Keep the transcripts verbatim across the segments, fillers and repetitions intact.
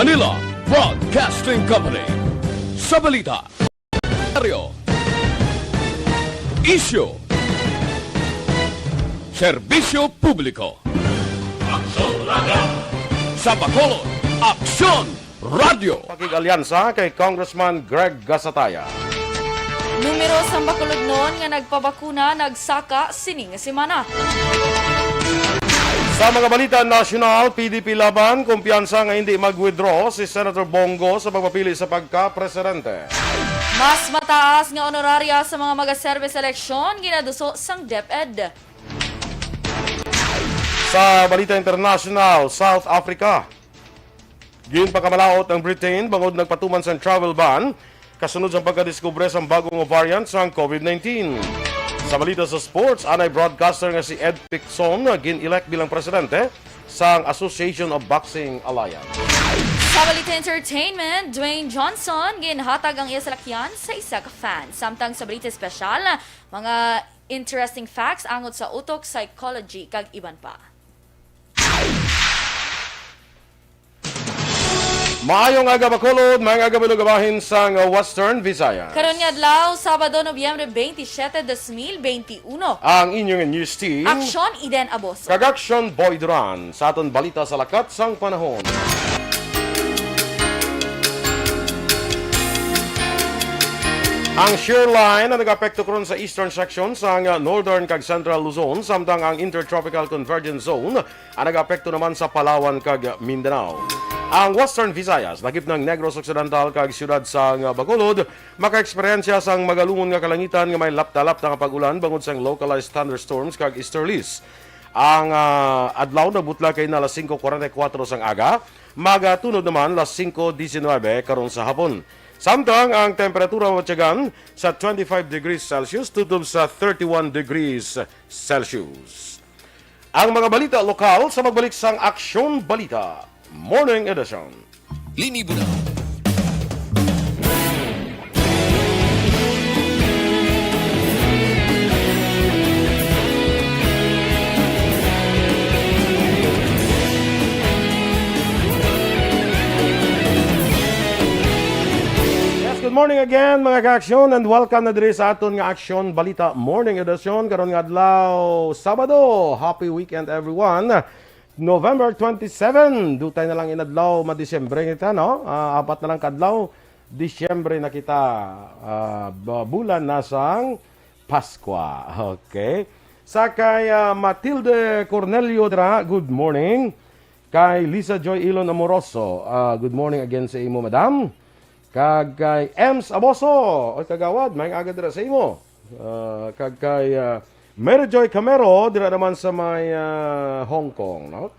Manila Broadcasting Company. Sa balita, komentaryo, isyu, serbisyo publiko. Sa Bacolod, Aksyon Radio. Pakig-alyansa kay Congressman Greg Gasataya. Numero sang Bacolodnon nga nagpabakuna nagsaka sining semana. Sa mga balita nasyonal, P D P Laban, kumpiyansa nga hindi mag-withdraw si Senator Bong Go sa pagpapili sa pagka-presidente. Mas mataas nga honoraria sa mga magaserbe sa eleksyon, ginaduso sang DepEd. Sa balita internasyonal, South Africa, ginpakamalaot ang Britain bangod nagpatuman sang travel ban kasunod sang pagkadiskubre sang bago nga variant sang COVID nineteen. Sa balita sa sports, anay broadcaster nga si Ed Picson gin-elect bilang presidente sang Association of Boxing Alliance. Sa balita entertainment, Dwayne Johnson ginhatag ang iya salakyan sa isa ka fan. Samtang sa balita espesyal, mga interesting facts angot sa utok, psychology, kag iban pa. Maayong aga, Bacolod. Maayong aga, mga bahin sang Western Visayas. Karon nga adlaw, Sabado, Nobyembre twenty-seven, dos mil twenty-one. Ang inyong news team, Aksyon, Eden Aboso. Kag Aksyon, Boy Duran. Sa aton balita sa lakat sang panahon. Ang shear line ang nag-apekto karon sa eastern section sang Northern kag Central Luzon, samtang ang Intertropical Convergence Zone ang nag-apekto naman sa Palawan kag Mindanao. Ang Western Visayas, lakip ng Negros Occidental kag siyudad sang Bacolod, makaeksperyensya sang magalungon nga kalangitan nga may lapta-lapta nga pag-ulan bangod sang localized thunderstorms kag easterlies. Ang, ah, adlaw nagbutlag kay na alas singko kuwarenta y kuwatro sang aga, magatunod naman alas singko disinwebe karon sa hapon. Samtang ang temperatura matyagan sa twenty-five degrees Celsius tutob sa thirty-one degrees Celsius. Ang mga balita lokal sa pagbalik sang Aksyon Balita Morning Edition. Linibo na. Yes, good morning again, mga ka-aksyon, and welcome na diri sa aton nga Aksyon Balita Morning Edition karon nga adlaw, Sabado. Happy weekend, everyone. November twenty-seven, dutay na lang inadlaw, ma-Disyembre kita, no? Ah, apat na lang kadlaw, Disyembre na kita, ah, ba-, bulan na sang Paskwa. Okay. Sa kay, ah, Matilde Cornelio dira, good morning. Kay Lisa Joy Ilon Amoroso, ah, good morning again sa imo, madam. Kag kay Ems Aboso, oy, kagawad, maayong aga dira sa imo. Ah, kag kay, ah, Mary Joy Camero, dira naman sa may, ah, Hong Kong, no?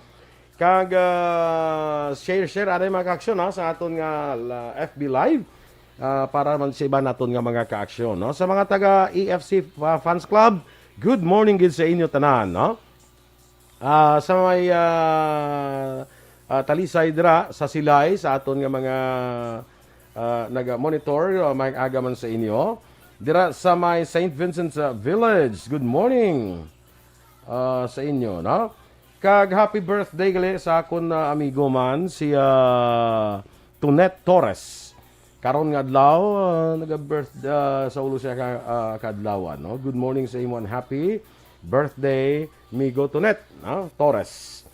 Kag, ah, share, share, anay, mga ka-aksyon, ha, sa aton nga, la-, F B Live, ah, para man sa iba naton nga mga ka-aksyon, no? Sa mga taga A F C fa-, Fans Club, good morning gid sa inyo tanan, no? Ah, sa may, ah, ah, Talisay dira, sa Silay, sa aton nga mga, ah, naga-monitor, ah, maayong aga man sa inyo. Dira sa may Saint Vincent's, ah, Village, good morning, ah, sa inyo, no? Kag happy birthday gali sa akon, ah, amigo man, si, ah, Tonet Torres. Karon nga adlaw, ah, naga-birth-, ah, sa ulo siya ka, ah, kaadlawan, no? Good morning sa imo and happy birthday, Migo Tonet, no? Torres.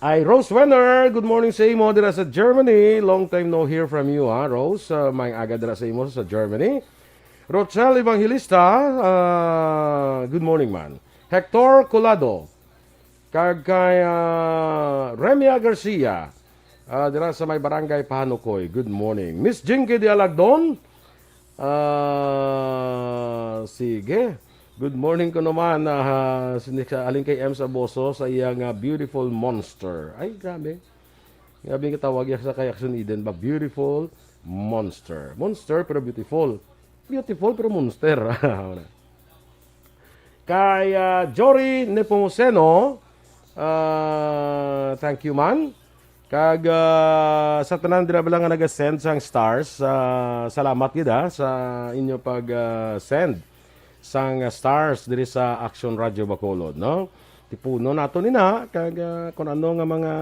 Ay, Rose Wenner, good morning sa imo dira sa Germany. Long time no hear from you, ha, Rose. Ah, maayong aga dira sa imo sa Germany. Rochelle Evangelista, ah, good morning, man. Hector Colado, kag kay, ah, Remia Garcia, ah, dira sa may Barangay Pahanukoy. Good morning. Miss Jinky Dialagdon, ah, sige. Good morning ko naman, ah, sini-, sa alin kay M sa Boso sa iya nga beautiful monster. Ay, grabe. Grabe nga tawag iya sa kay Action Eden ba? Beautiful monster. Monster pero beautiful. Beautiful pero monster. Kay, ah, Jory Nepomuceno, ah, thank you, man. Kag, ah, sa tanan dira bala nga naga-send sang stars, ah, salamat gid, ah, sa inyo pag, ah, send sang stars diri sa Action Radio Bacolod, no? Tipunon nato nina kag, ah, kung ano nga mga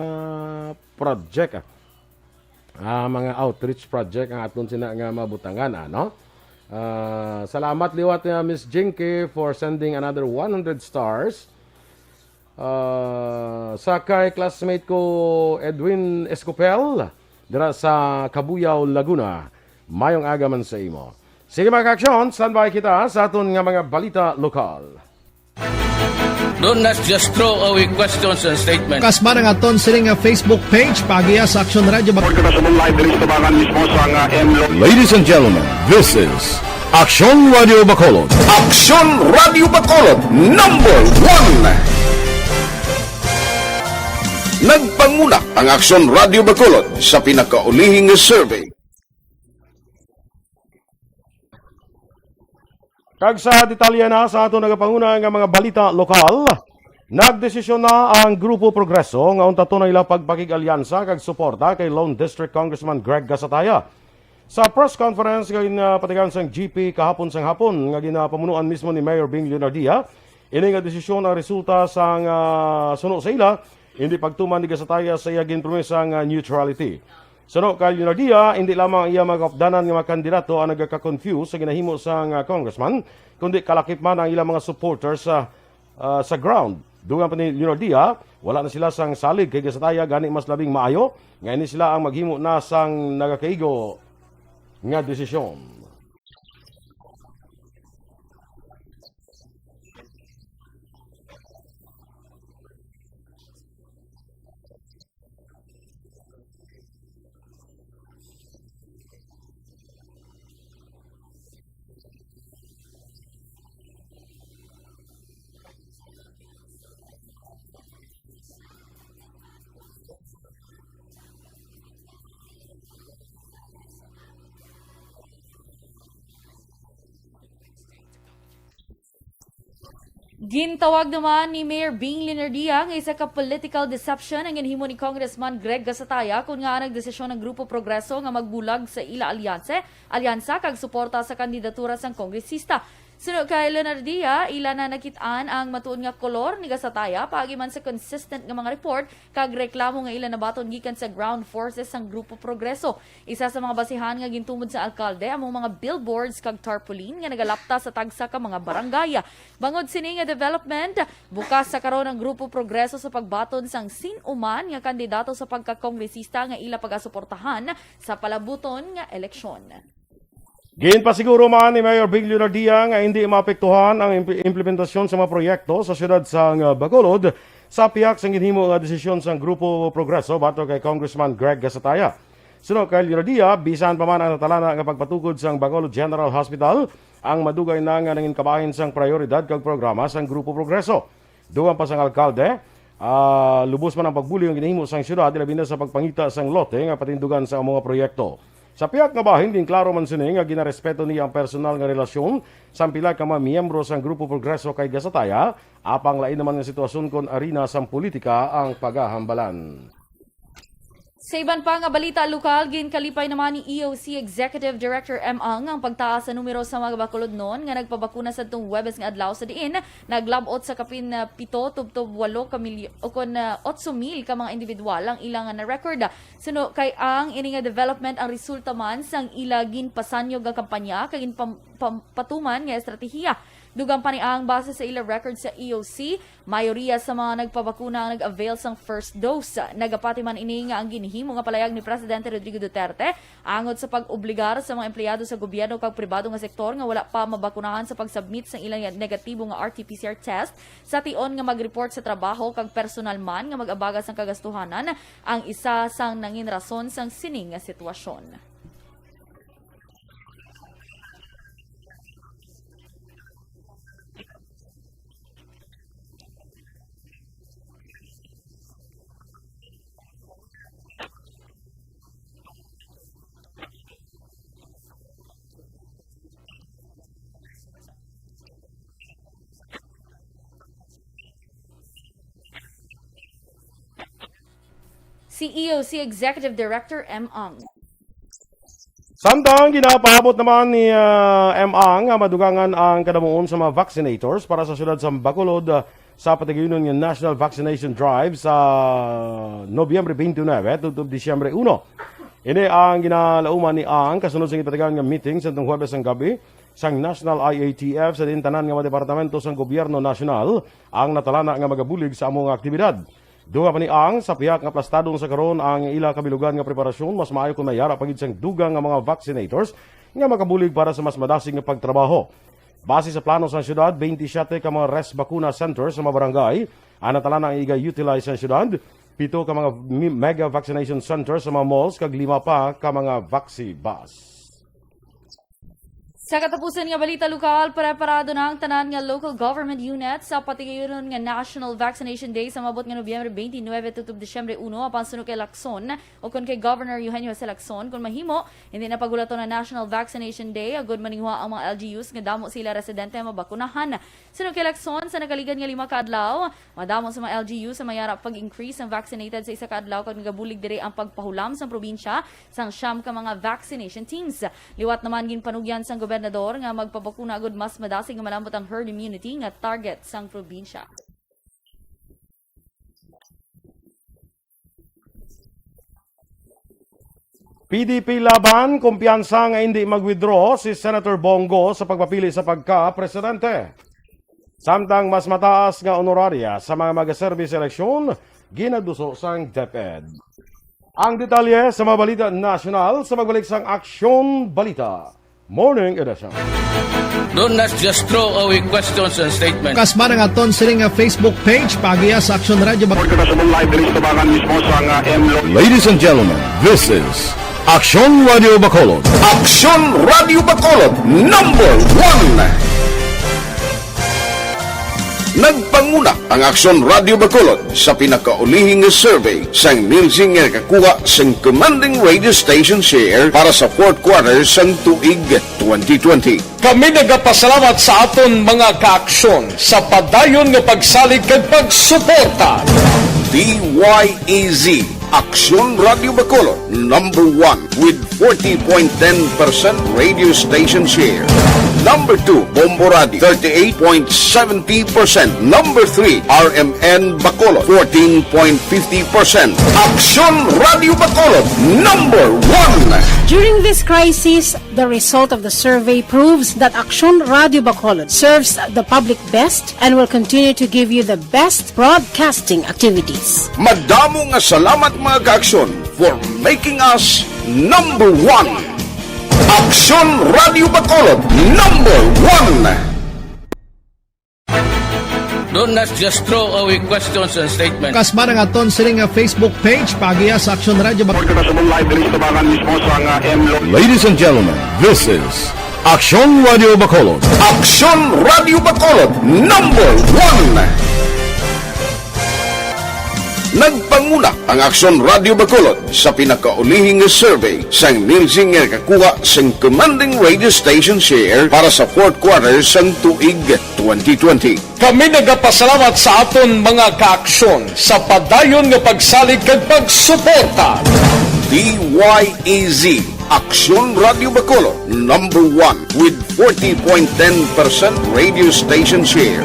project, ah. ah, mga outreach project ang aton sina nga mabutangan, ano? Ah, salamat liwat nga Miss Jinky for sending another one hundred stars. Ah, sa kay classmate ko, Edwin Escopel, dira sa Cabuyao, Laguna. Mayong aga man sa imo. Sige, mga ka-aksyon, standby kita sa aton nga mga balita lokal. Do not just throw away questions and statements. Kasma ang aton sini nga Facebook page, pagiya sa Aksyon Radio Bacolod. Kita sa live diri sa tabangan mismo sa nga M Lo- Ladies and gentlemen, this is Aksyon Radio Bacolod. Aksyon Radio Bacolod, number one. Nagpanguna ang Aksyon Radio Bacolod sa pinakaulihing survey. Kag sa detalye na sa aton nagapanguna nga mga balita lokal, nagdesisyon na ang Grupo Progreso nga untaton ang ila pagpakig-alyansa kag suporta kay Lone District Congressman Greg Gasataya. Sa press conference nga ginapatigan sang G P kahapon sang hapon nga ginapamunuan mismo ni Mayor Bing Leonardia, ini nga desisyon ang resulta sang, ah, suno sa ila, hindi pagtuman ni Gasataya sa iya ginpromesa nga neutrality. Suno kay Leonardia, hindi lamang ang iya mga kaupdanan nga mga kandidato ang nagaka-confuse sa ginahimo sang, ah, congressman, kundi kalakip man ang ilang mga supporters sa, ah, sa ground. Dugang pa ni Leonardia, wala na sila sang salig kay Gasataya, gani mas labing maayo nga ini sila ang maghimo na sang nagakaigo nga desisyon. Gintawag naman ni Mayor Bing Leonardia nga isa ka political deception ang ginhimo ni Congressman Greg Gasataya, kon ngaa nagdesisyon ang Grupo Progreso nga magbulag sa ila alyanse, alyansa kag suporta sa kandidatura sang kongresista. Suno kay Leonardia, ila na nakit-an ang matuod nga kolor ni Gasataya paagi man sa consistent nga mga report kag reklamo nga ila nabaton gikan sa ground forces sang Grupo Progreso. Isa sa mga basihan nga gintumod sa alkalde amo mga billboards kag tarpaulin nga nagalapta sa tagsa ka mga barangay. Bangod sini nga development, bukas sa karon ang Grupo Progreso sa pagbaton sang sin-o man nga kandidato sa pagkakongresista nga ila pagasuportahan sa palabuton nga eleksyon. Ginpasiguro man ni Mayor Bing Leonardia nga hindi maapektuhan ang imp-, implementasyon sa mga proyekto sa siyudad sang, uh, Bacolod sa pihak sang ginhimo nga desisyon sang Grupo Progreso batok kay Congressman Greg Gasataya. Suno kay Leonardia, bisan pa man ang natalana nga pagpatukod sang Bacolod General Hospital, ang madugay na nga nangin kabahin sang prioridad kag programa sang Grupo Progreso. Dugang pa sang alkalde, ah, lubos man ang pagbulig nga ginahimo sang siyudad, ilabi na sa pagpangita sang lote nga patindugan sa amo nga proyekto. Sa pihak nga bahin, ginklaro man sini nga ginarespeto niya ang personal nga relasyon sang pila ka mga miyembro sang Grupo Progreso kay Gasataya, apang lain naman nga sitwasyon kon arena sang politika ang pagahambalan. Sa iban pa nga balita lokal, ginkalipay naman ni E O C Executive Director M Ang ang pagtaas sa numero sa mga Bacolodnon nga nagpabakuna sadtong Huwebes nga adlaw, sa diin naglab-ot sa kapin, ah, pito tubtob walo ka milyo-, o kon, ah, otso mil ka mga individual ang ila nga na-record. Suno kay Ang, ini nga development ang resulta man sang ila ginpasanyo nga kampanya kag ginpam-, pam-, patuman nga estratehiya. Dugang pa ni Ang, base sa ila record sa E O C, mayoriya sa mga nagpabakuna ang nag-avail sang first dose. Nagapati man ini nga ang ginhimo nga palayag ni Presidente Rodrigo Duterte angot sa pag-obligar sa mga empleyado sa gobyerno kag pribado nga sektor nga wala pa mabakunahan sa pag-submit sang ilang negatibo nga R T P C R test sa tion nga mag-report sa trabaho kag personal man nga mag-abaga sang kagastuhanan ang isa sang nangin rason sang sining nga sitwasyon. Si E O C Executive Director M Ang. Samtang ginapaabot naman ni, ah, M Ang nga madugangan ang kadamuon sa mga vaccinators para sa siyudad sa Bacolod, ah, sa patigayunon nga National Vaccination Drive sa Nobyembre twenty-nine tubtob Disyembre uno. Ini ang ginalauman ni Ang kasunod sa gipatigayon nga meeting sa Huwebes sang gabi sang National I A T F, sa diin tanan nga mga departamento sang gobyerno nasyonal ang natalana nga magabulig sa amo nga aktibidad. Dugang pa ni Ang, sa pihak nga aplastado na sa karon ang ila kabilugan nga preparasyon, mas maayo kon mayara pa gid sang dugang nga mga vaccinators nga makabulig para sa mas madasig nga pagtrabaho. Base sa plano sa siyudad, twenty-seven ka mga rest bakuna center sa mga barangay ang natalana nga iga-utilize sa siyudad, pito ka mga mi-, mega vaccination center sa mga malls, kag lima pa ka mga vaccibus. Sa katapusan nga balita lokal, preparado na ang tanan nga local government unit sa patigayunon nga National Vaccination Day sa maabot nga Nobyembre twenty-nine tutob Disyembre uno, apan suno kay Lacson, o kon kay Governor Eugenio Jose Lacson, kon mahimo, hindi na pagulaton ang National Vaccination Day, agud maninguha ang mga L G Us nga damo sila residente nga mabakunahan. Suno kay Lacson, sa nakaligad nga lima ka adlaw, madamo sa mga L G Us sa mayara pag-increase ang vaccinated sa isa ka adlaw, kag nagabulig diri ang pagpahulam sang probinsya sang siyam ka mga vaccination teams. Liwat naman, ginpanugyan sang gobernador nga magpabakuna agud mas madasig nga malambot ang herd immunity nga target sang probinsya. P D P Laban, kumpiyansa nga indi mag-withdraw si Senator Bong Go sa pagpapili sa pagka-presidente. Samtang mas mataas nga honoraria sa mga magaserbi sa eleksyon, ginaduso sang DepEd. Ang detalye sa mga balita nasyonal sa pagbalik sang Aksyon Balita Morning Edition. Do not just throw away questions and statements. Kasma nga aton sini nga Facebook page, paagiya sa Aksyon Radio Bacolod. Report kita sa live diri sa tabangan mismo sa nga M Lo- Ladies and gentlemen, this is Aksyon Radio Bacolod. Aksyon Radio Bacolod, number one. Nagpanguna ang Aksyon Radio Bacolod sa pinakaulihing nga survey sang Nielsen nga nakakuha sang commanding radio station share para sa fourth quarter sang tuig twenty twenty. Kami nagapasalamat sa aton mga kaaksyon sa padayon nga pagsalig kag pagsuporta. D Y E Z, Aksyon Radio Bacolod, number one with forty point ten percent radio station share. Number two, Bombo Radio, thirty-eight point seventy percent. Number three, R M N Bacolod, fourteen point fifty percent. Aksyon Radio Bacolod, number one. During this crisis, the result of the survey proves that Aksyon Radio Bacolod serves the public best and will continue to give you the best broadcasting activities. Madamo nga salamat, mga kaaksyon, for making us number one. Aksyon Radio Bacolod, number one. Do not just throw away questions and statements. Kasma nga aton sini nga Facebook page, paagiya sa Aksyon Radio Bacolod. Kita sa live diri sa tabangan mismo sa nga M Lo- Ladies and gentlemen, this is Aksyon Radio Bacolod. Aksyon Radio Bacolod, number one. Nagpanguna ang Aksyon Radio Bacolod sa pinakaulihing nga survey sang Nielsen nga nakakuha sang commanding radio station share para sa fourth quarter sang tuig twenty twenty. Kami nagapasalamat sa aton mga kaaksyon sa padayon nga pagsalig kag pagsuporta. D Y E Z, Aksyon Radio Bacolod, number one with forty point ten percent radio station share.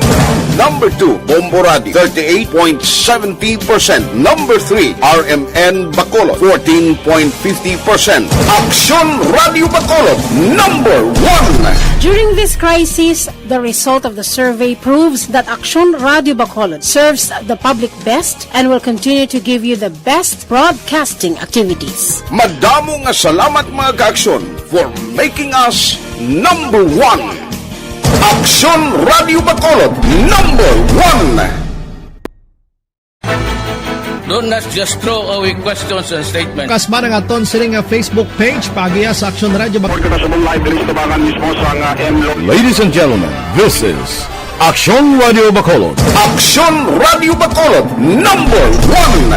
Number two, Bombo Radio, thirty-eight point seventy percent. Number three, R M N Bacolod, fourteen point fifty percent. Aksyon Radio Bacolod, number one. During this crisis, the result of the survey proves that Aksyon Radio Bacolod serves the public best and will continue to give you the best broadcasting activities. Madamo nga salamat, mga kaaksyon, for making us number one. Aksyon Radio Bacolod, number one. Do not just throw away questions and statements. Kasma nga aton sini nga Facebook page, paagiya sa Aksyon Radio Bacolod. Kita sa live diri sa tabangan mismo sa nga M Lo- Ladies and gentlemen, this is Aksyon Radio Bacolod. Aksyon Radio Bacolod, number one.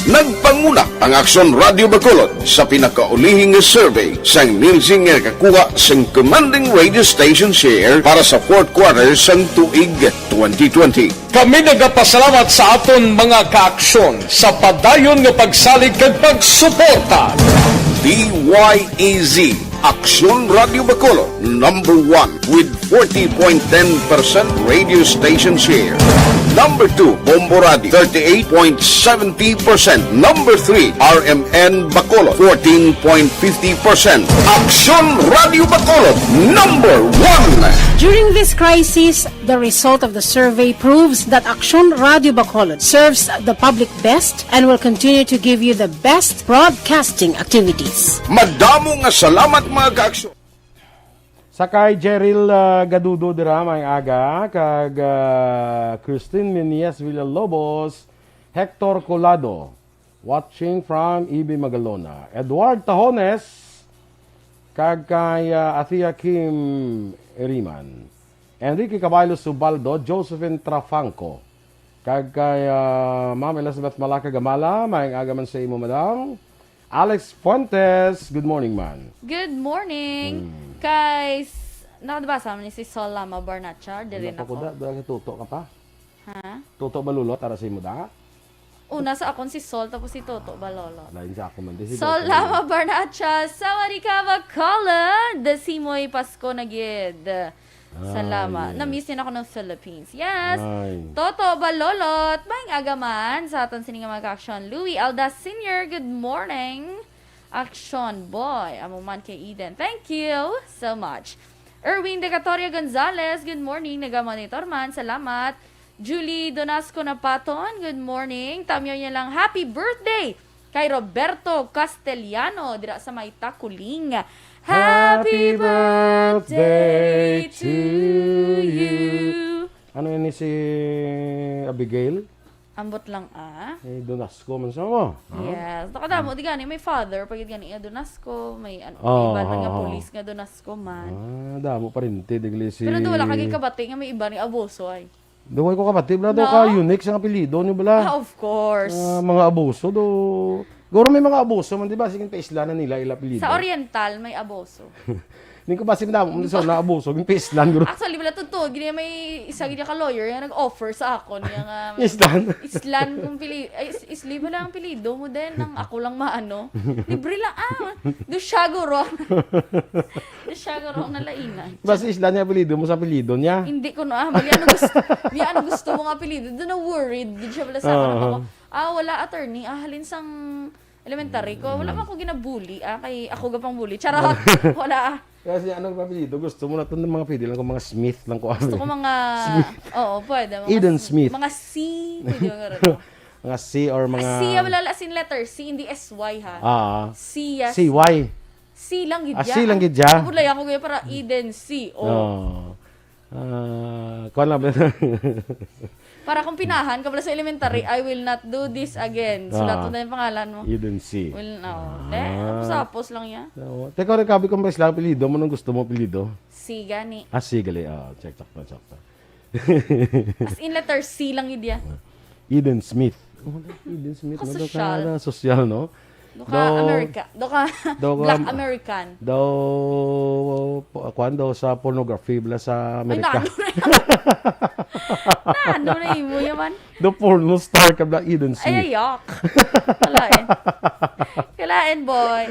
Nagpanguna ang Aksyon Radio Bacolod sa pinakaulihing nga survey sang Nielsen nga nakakuha sang commanding radio station share para sa fourth quarter sang tuig twenty twenty. Kami nagapasalamat sa aton mga kaaksyon sa padayon nga pagsalig kag pagsuporta. D Y E Z, Aksyon Radio Bacolod, number one with forty point ten percent radio station share. Number two, Bombo Radio, thirty-eight point seventy percent. Number three, R M N Bacolod, fourteen point fifty percent. Aksyon Radio Bacolod, number one. During this crisis, the result of the survey proves that Aksyon Radio Bacolod serves the public best and will continue to give you the best broadcasting activities. Madamo nga salamat, mga kaaksyon. Sa kay Jeril, ah, Gadudo dira, may aga, kag, ah, Christine Menias Villalobos, Hector Colado, watching from Ibi Magalona, Edward Tahones, kag kay, ah, Athea Kim Eriman, Enrique Caballo Subaldo, Josephine Trafanco, kag kay, ah, Ma'am Elizabeth Malaka Gamala, may aga man sa imo, madam. Alex Fuentes, good morning, man. Good morning. Hmm. Kay s-, nakabasa man ni si Sol Lama Barnacha, diri Wala pa na ko ko. Da, da, tuto ka pa? Ha? Tuto ba, Lolo, tara sa imo da? Una sa akon si Sol, tapos si Toto ba, Lolo? Lain sa ako man, di si Sol Toto Lama man. Barnacha, sawadika, Bacolod! Simoy Pasko na gid. Ah, Salama. Yes. Na-miss niya na ako ng Philippines. Yes! Ay. Toto Balolot, maayong aga man sa aton sini nga mga ka-aksyon. Louis Aldas Senior, good morning. Action boy, amo man kay Eden. Thank you so much. Erwin Decatoria Gonzalez, good morning. Naga-monitor man. Salamat. Julie Donasco Napaton, good morning. Tamyaw niya lang, happy birthday kay Roberto Castellano dira sa may Taculing. Happy Happy birthday birthday to to you. You. Ano ini si Abigail? Ambot lang, ah. Eh, Donasco man sa mo. Ah. Yes. Nakadamo, di gani, may father, pag gani, eh, Donasco, may, an-, Oh, iban man nga oh, oh. Police nga Donasco man. Ah, damo pa rin, te, digli si Pero doon wala kaging kabati nga may iba ni Abuso, ay. Duway ko kabati, bala, daw No? ka unique sa apelyido niyo, bala. Ah, of course. Ah, mga Abuso, do. Guro may mga Abuso man, di ba? Sige, paisla na nila, ila apelyido. Sa Oriental, may Abuso. Ning ko ba si madamo mo sa na Abuso, yung paislan, guro. Actually, wala totoo. Gini may isa gini ka lawyer nga nag-offer sa akon nga nga Islan. Islan kung pili, ay, is-, Isli ba lang ang pilido mo din? Nang ako lang maano. Libre lang, ah, do siya, guro. Do siya, guro, ang nalainan. Basta Islan niya apelido mo sa apelido niya. Hindi ko na, ah, mali, ano gusto, di, ano gusto mo nga apelido? Doon na worried. Di siya pala sa akin, Oo. Ako, ah, wala, attorney. Ah, halin sang elementary ko, wala Mm. man ko ginabuli, ah, kay ako gapang bully. Charot! Wala, ah. Kasi ano ba apelyido? Gusto mo na to ng mga pwede lang ko, mga Smith lang ko, Gusto ko ano. mga, Smith. Oo, pwede. Mga Eden s-, Smith. Mga C, pwede mga rin. Mga C or mga Ah, C, ah, wala, as in letter C, hindi S Y, ha? Ah. C, yes. C Y. C lang gid Ah, ya. C lang gid ya. Budlay ako gaya para Eden C, oh. Oh. Ah, kuwan lang ba? Para kung pinahan ka pala sa elementary, "I will not do this again." Ah. Sulat mo na yung pangalan mo. Eden C. Well, no. Ah. Te, tapos-tapos lang yan. Oo. Teka, rin, kabi ko, may Isla apelido mo, nung gusto mo apelido? C gani. Ah, C gali. Ah, check, check na, check na. As in letter C lang yun, ya. Eden Smith. Oh, Eden Smith. Kasosyal. Ano ka na sosyal, no? Do ka Daw, America. Do ka daw ka Black American. Daw, po-, kuwan daw sa pornography bala sa Ay, Amerika. Nano na yun? Nano na yun mo yaman? The porno star ka bala, Eden Smith. Ay, ayak. Kalain. Kalain, boy.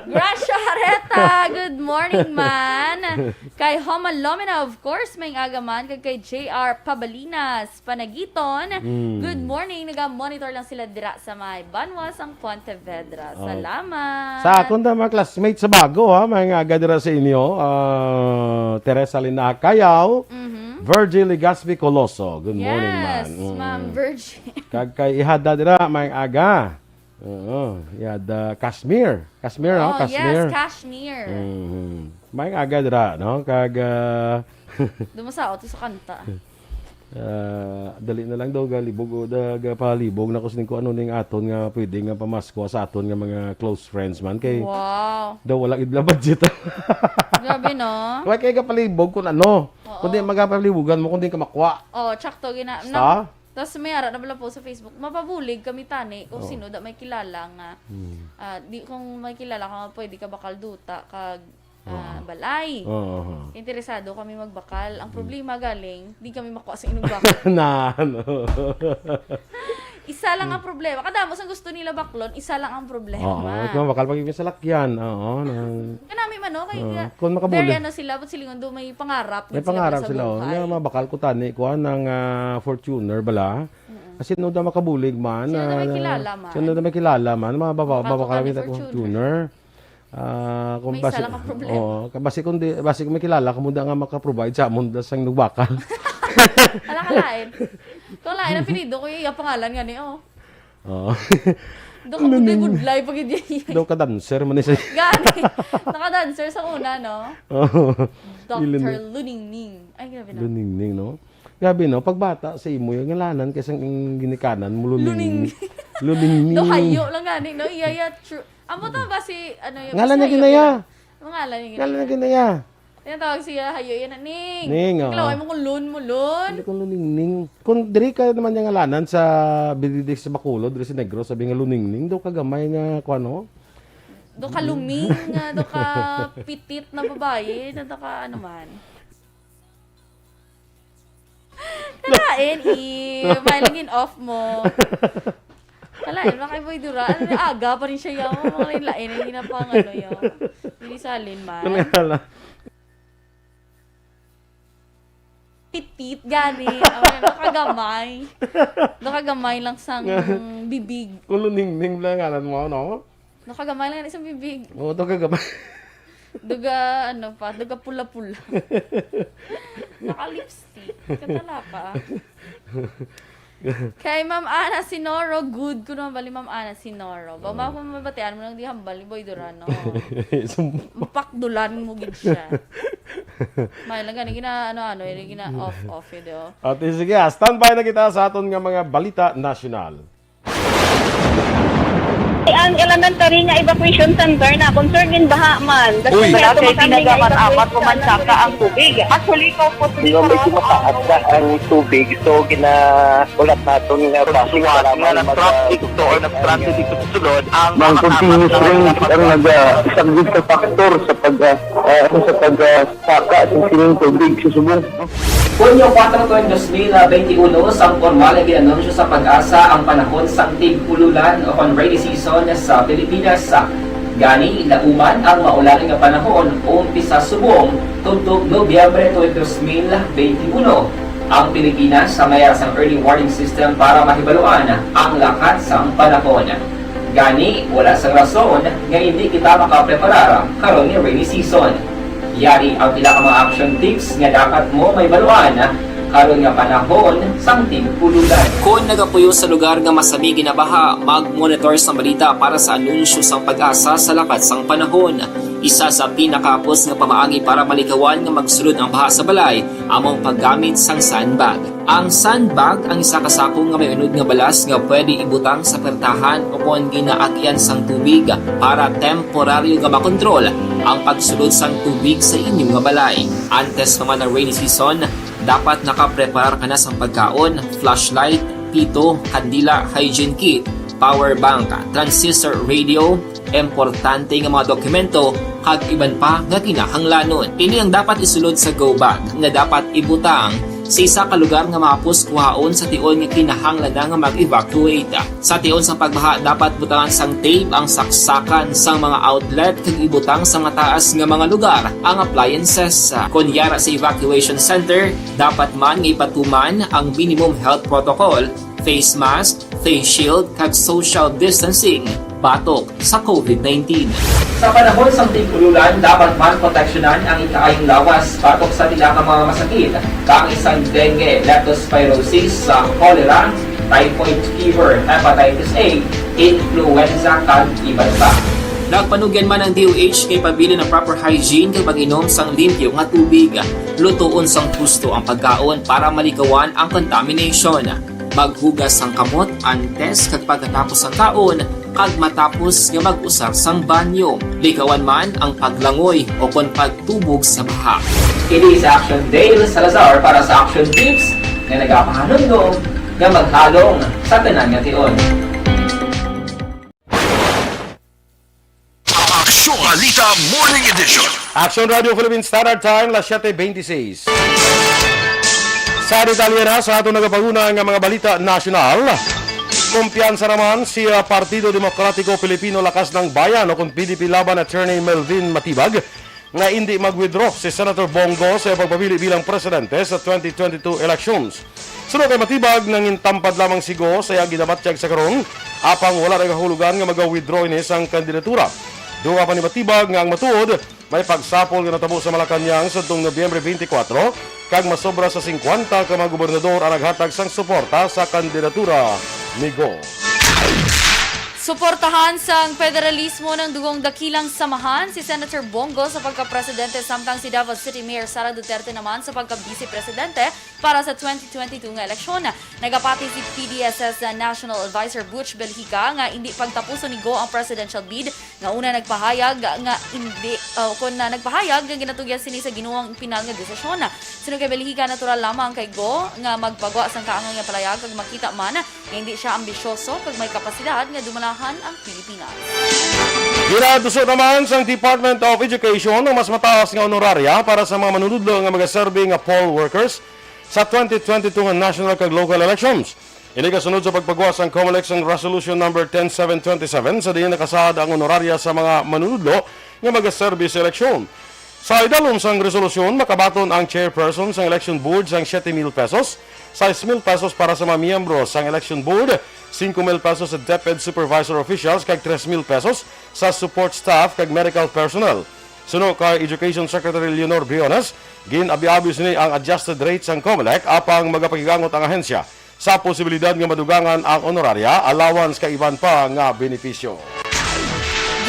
Gracia Hareta, good morning, man. Kay Homa Lomina, of course, may aga man. Kag kay J R Pabalinas, Panagiton. Mm. Good morning. Naga-monitor lang sila dira sa may banwa sang Pontevedra. Oh. Salamat. Sa akon ta mga classmates sa Bago, ha, may aga dira sa inyo. Ah, Teresa Lina Cayaw, Mhm. Virgil Legaspi Coloso. Good morning, Yes, man. Mm. Ma'am Virgil. Kag kay Ihada dira, may aga. Oo, Ihada Kashmir. Kashmir, no? Oh, Kashmir. Yes, Kashmir. Mhm. May aga dira, no? Kag, ah, Dumasaot sa kanta. Ah, dali na lang daw galibog o da-, gapalibog na ko sining kung ano ning aton nga pwede nga pamasko sa aton nga mga close friends man kay Wow. daw wala gid bala budget. Grabe, no? Wala kay gapalibog kung ano. Oo. Kundi magapalibugan mo kung di ka makwa. Oh, tsakto gina-, Sa? na-, tas may ara na pala po sa Facebook, mapabulig kami tani kung Oh. sino da may kilala nga. Hmm. Ah, di, kung may kilala ka nga pwede ka bakal duta kag ah, Oo. balay. Oo, oo. Interesado kami magbakal. Ang Mm. problema galing, di kami makuha sa inyong bakal. Na, ano? Isa lang ang problema. Kadamo sang gusto nila baklon, isa lang ang problema. Oo, ito, bakal pag yung salakyan. Oo, nang Kanami man, no? Kay Oo. nga, Kung makabulig. very ano sila, but silingon do may pangarap May gid sila pangarap sa sila, oh. buhay. Nga, mabakal ko tani, kuha ng ah, Fortuner bala. Mm-mm. Kasi no da makabulig man. Sino na may ah, kilala man? Sino na may kilala man? Mga baba, Mabakal ko babakal tani kita Fortuner. Fortuner. Ah, kung May isa basi, lang ang problema. Oo, ka- basi kung di, basi kung may kilala ka mo da nga maka-provide sa amon da sang nagbakal. Ala ka lain. Kung lain, ang pinido ko, iya pangalan nga ni, oh. Oo. Do ka Luning. budlay-budlay pag hindi. Daw ka dancer man siya. Gani. Naka-dancer sa una, no? Oo. Doctor Ilin- Luningning. Ay, grabe na. Luningning, no? Grabe, no? Pagbata sa imo, yung ngalanan kay sang ginikanan mo, Luning. Luning. Luningning. Do hayo lang gani, no? Iya, iya, true. Amo ta ba si, ano, yung Ngalan niya basta ginaya. Hayo, yun. Ang ngalan niya Ngalan niya ginaya. ginaya. Tinatawag siya, hayo, yan, Ning. Ning, oo. Kalaway mo kung Lun mo, Lun. Hindi kung Luningning. Kung diri ka naman yung ngalanan sa Benedict sa Bacolod, diri sa Negros, sabi nga Luningning, daw kagamay nga, kung ano? Do ka luming, nga, do ka pitit na babayi, na do ka, ano man. Kalain, i, may lingin off mo. Kalain, mga kay Boy Dura. Ano, aga pa rin siya, yaw. Mga lain-lain, ang ginapang, ano, yaw. Hindi salin man. Ano nga lang? Pitit, gani. Ang mga kagamay. Nakagamay lang sang bibig. Kung Luningning lang ngalan mo, no? Nakagamay lang sa bibig. Oo, to kagamay. Duga, ano pa, duga pula-pula. Naka-lipstick. Katala pa. Kay Ma'am Ana Sinoro, good ko naman bali Ma'am Ana Sinoro. Ba, Oo. ma-, mabatian mo lang di hambal ni Boy Durano. Sum- Mapakdulan mo gid siya. May lang gani, gina, ano, ano, yun, gina off, off, yun, oh. Ate, sige, ah, standby na kita sa aton nga mga balita nasyonal. Ang elementary nga evacuation center na concern in baha man. Uy. Kasi Wala kay kami tinaga man, nga-evacuate apat ko man sa saka ang tubig. Actually, ko po Di ba, medyo mataas na ang tubig, so ginaulat naton nga Sa traffic, nga nag-traffic to or nag-transit dito sa sulod, ang Mang mga continuous tapat na rain ang naga-, isa gid ka factor sa pag, ah, ah, ano, sa pag, ah, saka sa sining tubig sa subong. Hunyo kuwatro, tuig dos mil benti uno, sang pormal nga gin-anunsyo sa PAGASA ang panahon sang tig-ululan o kon rainy season sa Pilipinas. Gani, nauman ang maulan nga panahon, umpisa subong tubtob Nobyembre tuig dos mil benti uno. Ang Pilipinas sa may ara sang early warning system para mahibaluan ang lakat sang panahon. Gani, wala sang rason nga indi kita makapreparar karon nga rainy season. Yari ang pila ka mga action tips nga dapat mo mahibaluan karon nga panahon sang tig-ululan. Kon nagapuyo sa lugar nga masami ginabaha, mag-monitor sang balita para sa anunsyo sang PAGASA sa lakat sang panahon. Isa sa pinakahapos nga pamaagi para malikawan nga magsulod ang baha sa balay amo ang paggamit sang sandbag. Ang sandbag ang isa ka sako nga may unod nga balas nga pwede ibutang sa pertahan o kon ginaagyan sang tubig para temporaryo nga makontrol ang pagsulod sang tubig sa inyo nga balay. Antes pa man ang rainy season, dapat nakapreparar ka na sang pagkaon, flashlight, pito, kandila, hygiene kit, power bank, transistor radio, importante nga mga dokumento, kag iban pa nga kinahanglanon. Ini ang dapat isulod sa go bag nga dapat ibutang sa isa ka lugar nga mahapos kuhaon sa tion nga kinahanglan na nga mag-evacuate. Sa tion sang pagbaha, dapat butangan sang tape ang saksakan sang mga outlet kag ibutang sa mataas nga mga lugar ang appliances. Kon yara sa evacuation center, dapat man nga ipatuman ang minimum health protocol, face mask, face shield, kag social distancing batok sa COVID nineteen. Sa panahon sang tig-ululan, dapat man proteksyonan ang ikaayong lawas batok sa pila ka mga masakit, kaangay sang dengue, leptospirosis, sa cholera, typhoid fever, hepatitis A, influenza, kag iban pa. Nagpanugyan man ang D O H nga ipabilin ang proper hygiene kag mag-inom sang limpyo nga tubig. Lutoon sang husto ang pagkaon para malikawan ang contamination. Maghugas sang kamot antes kag pagkatapos sang kaon, kag matapos nga mag-usar sang banyo. Likawan man ang paglangoy o kon pagtubog sa baha. Kini si Action Dale Salazar para sa Action Tips nga nagapahanumdom nga maghalong sa tanan nga tion. Aksyon Balita Morning Edition. Action Radio Philippine Standard Time, las siete veintiséis. Sa detalye na sa aton nagapanguna nga mga balita nasyonal. Kumpiyansa naman si, ah, Partido Demokratiko Pilipino Lakas ng Bayan o kung P D P Laban Attorney Melvin Matibag nga indi mag-withdraw si Senator Bong Go sa pagpamili bilang presidente sa twenty twenty-two elections. Suno kay Matibag, nangintampad lamang si Go sa iyang ginabatyag sa karon, apang wala nagahulugan nga maga-withdraw ini sang kandidatura. Dugang pa ni Matibag nga ang matuod, may pagsapol nga natabo sa Malacañang sadtong Nobyembre twenty-four, kag masobra sa singkwenta ka mga gobernador ang naghatag sang suporta sa kandidatura ni Go. Suportahan sang federalismo ng dugong dakilang samahan si Senator Bong Go sa pagkapresidente, samtang si Davao City Mayor Sara Duterte naman sa pagka-vice presidente para sa twenty twenty-two nga eleksyon. Nagapati si P D S S National Advisor Butch Belhica nga indi pagtapuson ni Go ang presidential bid, nga una nagpahayag nga indi, uh, kon na nagpahayag nga ginatugyan sini sa Ginoo ang pinal nga desisyon. Suno kay Belhica, natural lamang kay Go nga magpagwa sang kaangay nga palayag kag makita man nga hindi siya ambisyoso kag may kapasidad nga dumalahan ang Pilipinas. Ginatuso naman sang Department of Education ang mas mataas nga honoraria para sa mga manunudlo nga magaserbi nga poll workers sa twenty twenty-two nga national kag local elections. Ini kasunod sa pagpagwa sang Comelec sang Resolution Number ten seven twenty-seven, sa diin nakasaad ang honoraria sa mga manunudlo nga magaserbi sa eleksyon. Sa idalom sang resolusyon, makabaton ang chairperson sang election board sang siete mil pesos, sais mil pesos para sa mga miyembro sang election board, singko mil pesos sa DepEd supervisor officials, kag tres mil pesos sa support staff kag medical personnel. Suno kay Education Secretary Leonor Briones, gin-abi-abi sini ang adjusted rate sang Comelec, apang magapakigangot ang ahensya sa posibilidad nga madugangan ang honoraria, allowance, kag iban pa nga benepisyo.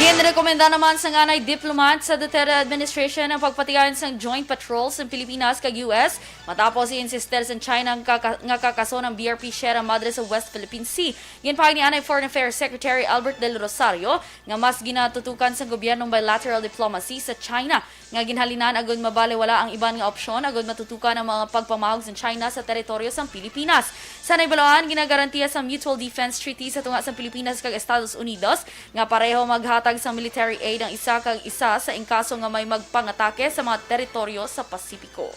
Ginrekomenda naman sang anay diplomat sa Duterte administration ang pagpatigayon sang joint patrol sang Pilipinas kag U S, matapos i-insistir sang China nga kaka-, nga kakason ang B R P Sierra Madre sa West Philippine Sea. Ginpahayag ni anay Foreign Affairs Secretary Albert Del Rosario nga mas ginatutukan sang gobyerno ang bilateral diplomacy sa China nga ginhalinan agud mabalewala ang iban nga opsyon agud matutukan ang mga pagpamahog sang China sa teritoryo sang Pilipinas. Sa naibaluan, ginagarantiya sa Mutual Defense Treaty sa tunga sang Pilipinas kag Estados Unidos nga pareho maghatag sang military aid ang isa kag isa sa inkaso nga may magpangatake sa mga teritoryo sa Pasipiko.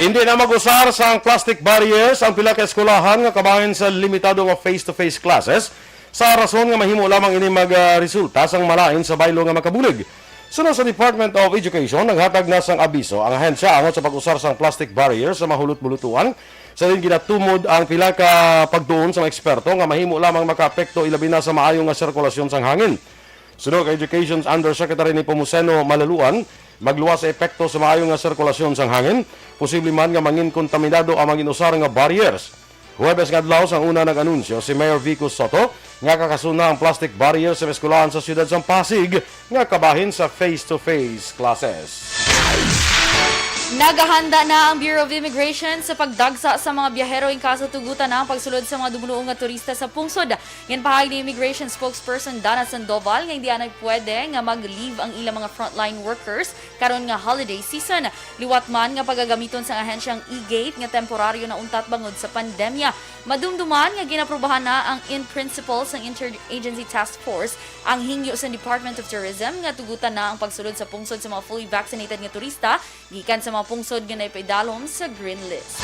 Hindi na mag-usar sang plastic barriers ang pila ka eskwelahan nga kabahin sa limitado nga face-to-face classes, sa rason nga mahimo lamang ini magresulta sang malain sa baylo nga makabulig. Suno sa Department of Education, naghatag na sang abiso ang ahensya angot sa pag-usar sang plastic barrier sa mahulot-bulutuan, sa diin ginatumod ang pila ka pagtuon sa mga eksperto nga mahimo lamang makaapekto, ilabi na sa maayo nga sirkulasyon sang hangin. Suno kay Education Undersecretary Nepomuceno Malaluan, magluwas sa epekto sa maayo nga sirkulasyon sang hangin, posible man nga mangin kontaminado ang mga gin-usar nga barriers. Huwebes nga adlaw sang una nag-anunsyo si Mayor Vico Sotto nga kakason na ang plastic barrier sa eskwelahan sa siyudad sang Pasig nga kabahin sa face-to-face classes. Nagahanda na ang Bureau of Immigration sa pagdagsa sa mga biyahero in kaso tugutan na ang pagsulod sa mga dumuduo nga turista sa pungsod. Ginpahayag ni Immigration Spokesperson Dana Sandoval nga hindi anay pwede nga mag-leave ang ilang mga frontline workers karon nga holiday season. Liwat man nga pagagamiton sang ahensyang e-gate nga temporaryo na untat bangod sa pandemya. Madumduman nga ginaprubahan na ang in principle sang Interagency Task Force ang hingyo sa Department of Tourism nga tugutan na ang pagsulod sa pungsod sa mga fully vaccinated nga turista gikan sa mga pungsod nga naipaidalom sa Green List.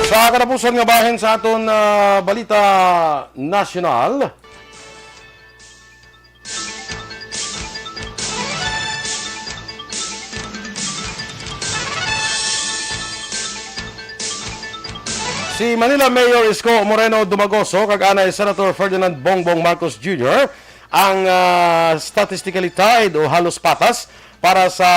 Sa katapusan nga bahin sa aton, ah, balita nasyonal, si Manila Mayor Isko Moreno Dumagoso kag anay Senator Ferdinand Bongbong Marcos Junior ang, ah, statistically tied o halos patas para sa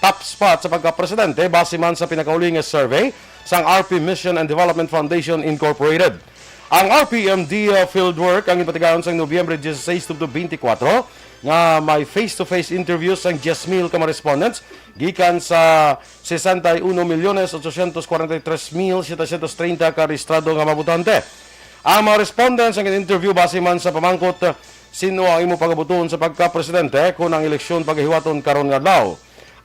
top spot sa pagkapresidente base man sa pinakauli nga survey sang R P Mission and Development Foundation Incorporated. Ang R P M D, ah, fieldwork ang ginpatigayon sang Nobyembre dieciséis tubtob twenty-four nga may face-to-face interviews sang diyes mil ka mga respondents gikan sa sesenta y uno milyones ochocientos cuarenta y tres mil setecientos treinta ka rehistrado nga mga botante. Ang mga respondents ang gin-interview base man sa pamangkot, "Sino ang imo pagabuton sa pagkapresidente kon ang eleksyon pagahiwaton karon nga adlaw?"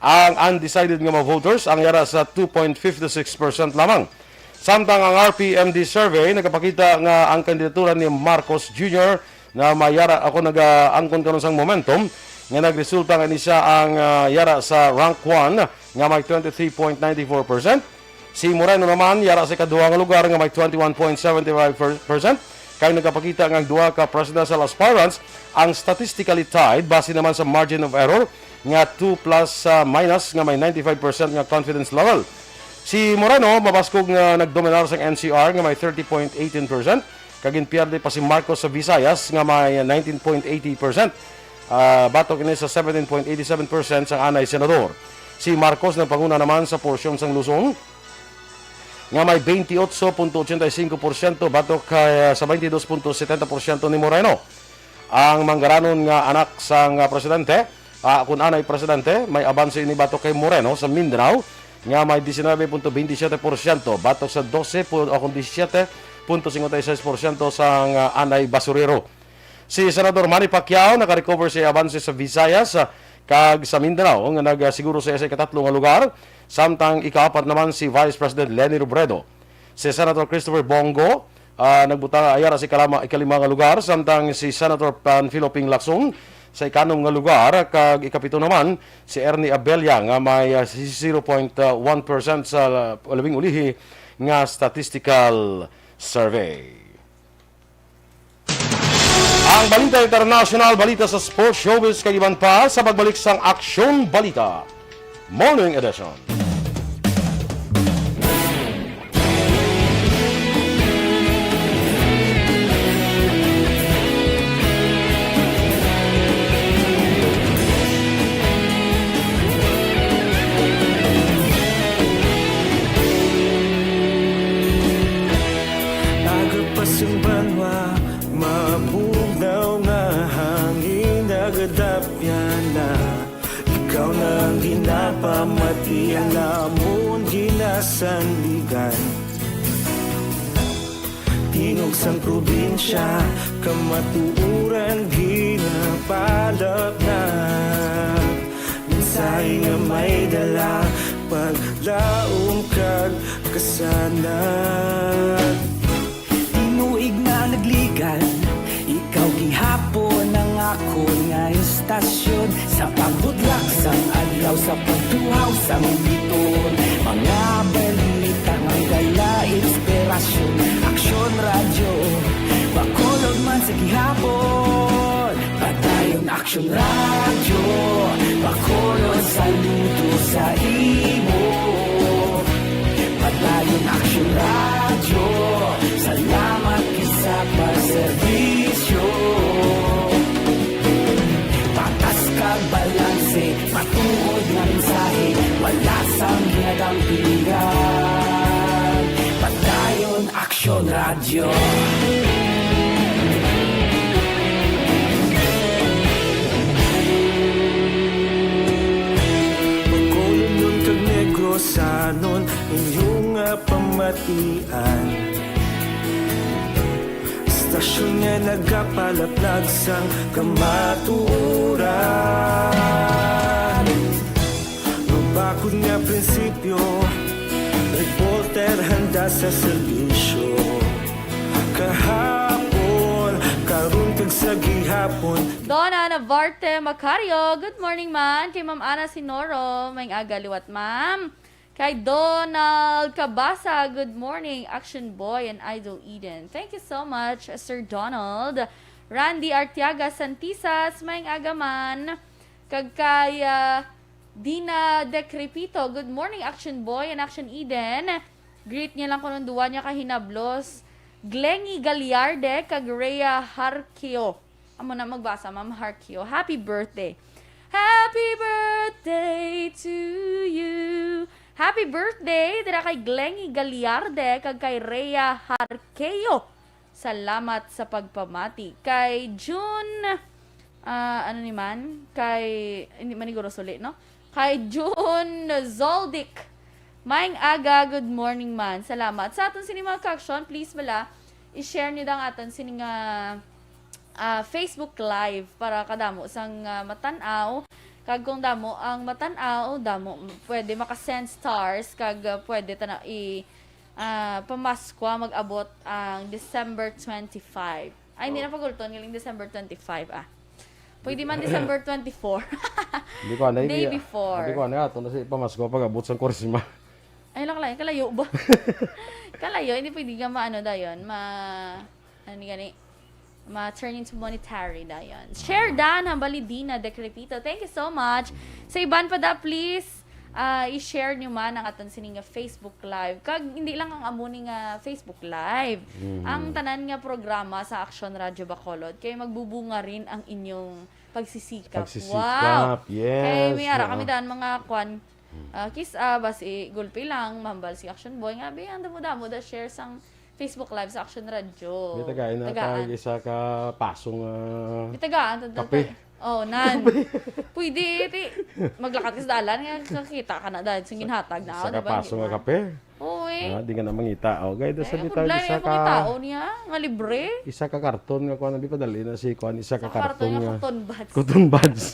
Ang undecided nga mga voters ang yara sa two point five six percent lamang. Samtang ang R P M D survey nagapakita nga ang kandidatura ni Marcos Junior nga may yara ako nagaangkon karon sang momentum nga nagresulta nga ini siya ang, ah, yara sa rank one nga may twenty-three point nine four percent. Si Moreno naman yara sa ikaduha nga lugar nga may twenty-one point seven five percent, kay nagapakita nga ang duha ka presidential aspirants ang statistically tied base naman sa margin of error nga two plus, ah, minus nga may ninety-five percent nga confidence level. Si Moreno mabaskog nga nagdominar sang N C R nga may thirty point eighteen percent, kag ginpierde pa si Marcos sa Visayas nga may nineteen point eighty percent, ah, batok ini sa seventeen point eighty seven percent sang anay senador. Si Marcos nagpanguna naman sa porsyon sang Luzon nga may twenty-eight point eighty-five percent batok kay, ah, sa twenty-two point setenta percent ni Moreno. Ang manggaranon nga anak sang, ah, presidente, ah, kun anay presidente, may abanse ini batok kay Moreno sa Mindanao nga may diecinuebe punto veintisiete porsyento batok sa dose pu-, o kun disisyete punto singkwenta y seis porsyento sang, ah, anay basurero. Si Senador Manny Pacquiao nakarecover sa abanse sa Visayas, ah, kag sa Mindanao nga nagasiguro sa iya sa ikatatlo nga lugar, samtang ikaapat naman si Vice President Leni Robredo. Si Senator Christopher Bong Go, ah, nagbutang ayara sa ikalama, ikalima nga lugar, samtang si Senator Panfilo Ping Lacson sa ikanom nga lugar, kag ikapito naman si Ernie Abella nga may, ah, zero point one percent sa labing ulihi nga statistical survey. Ang balita international, balita sa sports, showbiz, kag iban pa sa pagbalik sang Aksyon Balita Morning Edition. Aga pa sing banwa, mabugnaw nga hangin nagadapyan na. Ikaw na ang ginapamati, ang amon ginasandigan. Tingog sang probinsya, kamatuoran ginapalapnag. Mensahe nga may dala, paglaom kag kasanag. Tinuig na nagligan, ikaw gihapon ang akon nga istasyon. Sa pagbutlak sang adlaw, sa pagtuhaw sang biton, mga balita nga dala inspirasyon. Aksyon Radyo, Bacolod man sa gihapon. Padayon Aksyon Radyo, Bacolod, saludo sa imo. Padayon Aksyon Radyo, salamat gid sa pagserbisyo. Patas kag balanse, matuod nga mensahe, wala sang ginadampingan. Padayon Aksyon Radyo. Bacolodnon kag Negrosanon, inyo nga pamatian. Istasyon nga nagapalaplag sang kamatuoran. Mabakod nga prinsipyo, reporter handa sa serbisyo. Kahapon, karon kag sa gihapon. Donna Navarte Macario, good morning man. Kay Ma'am Ana Sinoro, maayong aga liwat, ma'am. Kay Donald Cabasa, good morning, Action Boy and Idol Eden. Thank you so much, Sir Donald. Randy Artiaga Santisas, maayong aga man. Kag kay, ah, Dina Decrepito, good morning, Action Boy and Action Eden. Greet niya lang kuno duwa niya ka hinablos. Glengy Gagliarde kag Rhea Harqueo. Amo na magbasa, Ma'am Harqueo. Happy birthday. Happy birthday to you. Happy birthday dira kay Glengy Gagliarde kag kay Rhea Harqueo. Salamat sa pagpamati. Kay June, ah, ano ni man? Kay, hindi man ni guro suli, no? Kay June Zoldic. Maayong aga, good morning man. Salamat. Sa aton sini mga ka-aksyon, please bala, i-share niyo dang aton sini nga, ah, Facebook Live para kadamo sang, ah, matan-aw. Kag kung damo ang matan-aw, damo pwede maka-send stars kag, ah, pwede ta na i-, ah, pamaskwa mag-abot ang December twenty-five. Ay, hindi Oh. na pagulton, galing December twenty-five, ah. Pwede man December twenty-four. Hindi ko anay, Day hindi, before. Hindi ko anay, ato na si pamasko pag-abot sang Kwaresma. Ay, lang, kalayo, kalayo ba? Kalayo, hindi pwede nga maano dayon, ma, ano gani, ma-turn into monetary dayon. Share dan, Hambalidina Decrepito. Thank you so much. Sa iban pa da, please, ah, i-share nyo man ang aton sini nga Facebook Live. Kag hindi lang ang amo ni nga Facebook Live. Mhm. Ang tanan nga programa sa Aksyon Radyo Bacolod, kay magbubunga rin ang inyong pagsisikap. Pagsisikap, Wow! Yes, Kay may ara oo. kami daan mga kwan, Hmm. ah, kiss, ah, basi gulpi lang, mahambal si Action Boy. Nga, bi, ang damo-damo da share sang Facebook Live sa Action Radio. May tagaan na Tagaan. tag isa ka pasong, ah, May tagaan, tag- kape. tag- Oh, nan. Pwede, ti, maglakad ka sa dalan, nga kakita ka na dahil sa ginhatag na, Sa di ba? kapaso Hindi nga man. kape. Oo, eh. Ah, di ka na mangita. Oh, guys, Eh, sa ang bitaw, problema isa yung ka, mga tao niya, nga libre. isa ka karton nga kuan, di padali na si kuan, isa ka Sa karton karton nga nga cotton buds. cotton buds.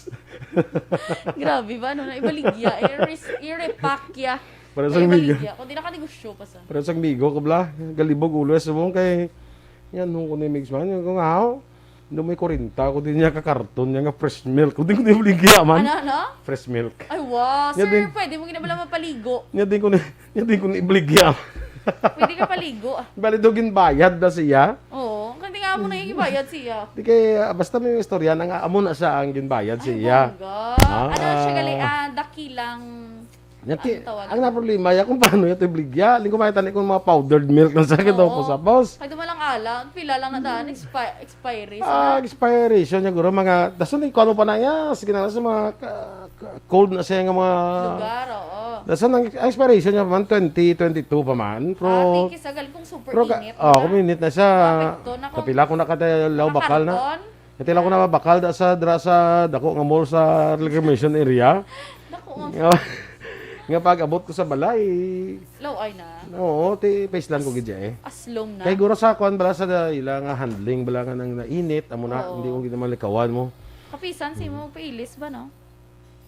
Grabe ba, no? Naibaligya. I-res-, i-repack ya. Para sa migo. Naibaligya. Kung di naka-negosyo pa sa. Para sa migo ko, bla. Galibog ulo, sa mong kay, yan, nung ko ni mix man, yung kung ahaw, hindi mo may kwarenta, kung di niya ka karton, niya nga fresh milk. Kung di ko di baligya man. Ano, ano? Fresh milk. Ay, wow. Nya Sir, din pwede mo ginabala mapaligo. Nya din ko ni, nya din ko ni ibaligya. Pwede ka paligo, ah. Bali daw ginbayad na siya. Oo. Kasi nga mo na yung ibayad siya. Di kay, ah, basta may istorya na nga, amo na siya ang ginbayad Ay, siya. bongga. Ah, Ano siya gali, ah. ah, dakilang, Nya ti, ano tawag? ang naproblema ya kung paano ya to ibligya. Ling ko makita ni kung mga powdered milk na sa kito Oo. po sa boss. Kay dumalang ala, pila lang na daan, expi-, expiry. Ah, Sa expiration niya guro mga dason ni kuno pa na ya. Sige na sa mga ka- ka- cold na siya nga mga lugar, oo. Dason ang ang expiration niya pa man twenty twenty-two pa man. Pero Ah, thank you sa gal kung super pero ka, init oh, na. Kuminit na siya. Mapekto na kung Kapila ko na kada law bakal na. Nakakarton? Kapila ko na bakal da sa dra sa dako nga mall sa reclamation area. Dako nga Nga, nga pag abot ko sa balay. Law ay na. Oo, ti paislan ko gid siya eh. Aslom na. Kay guro sa kuan bala sa da- ila nga handling bala nga nang nainit, amo na Oo. hindi ko gid malikawan mo. Kapisan si mo pailis ba, no?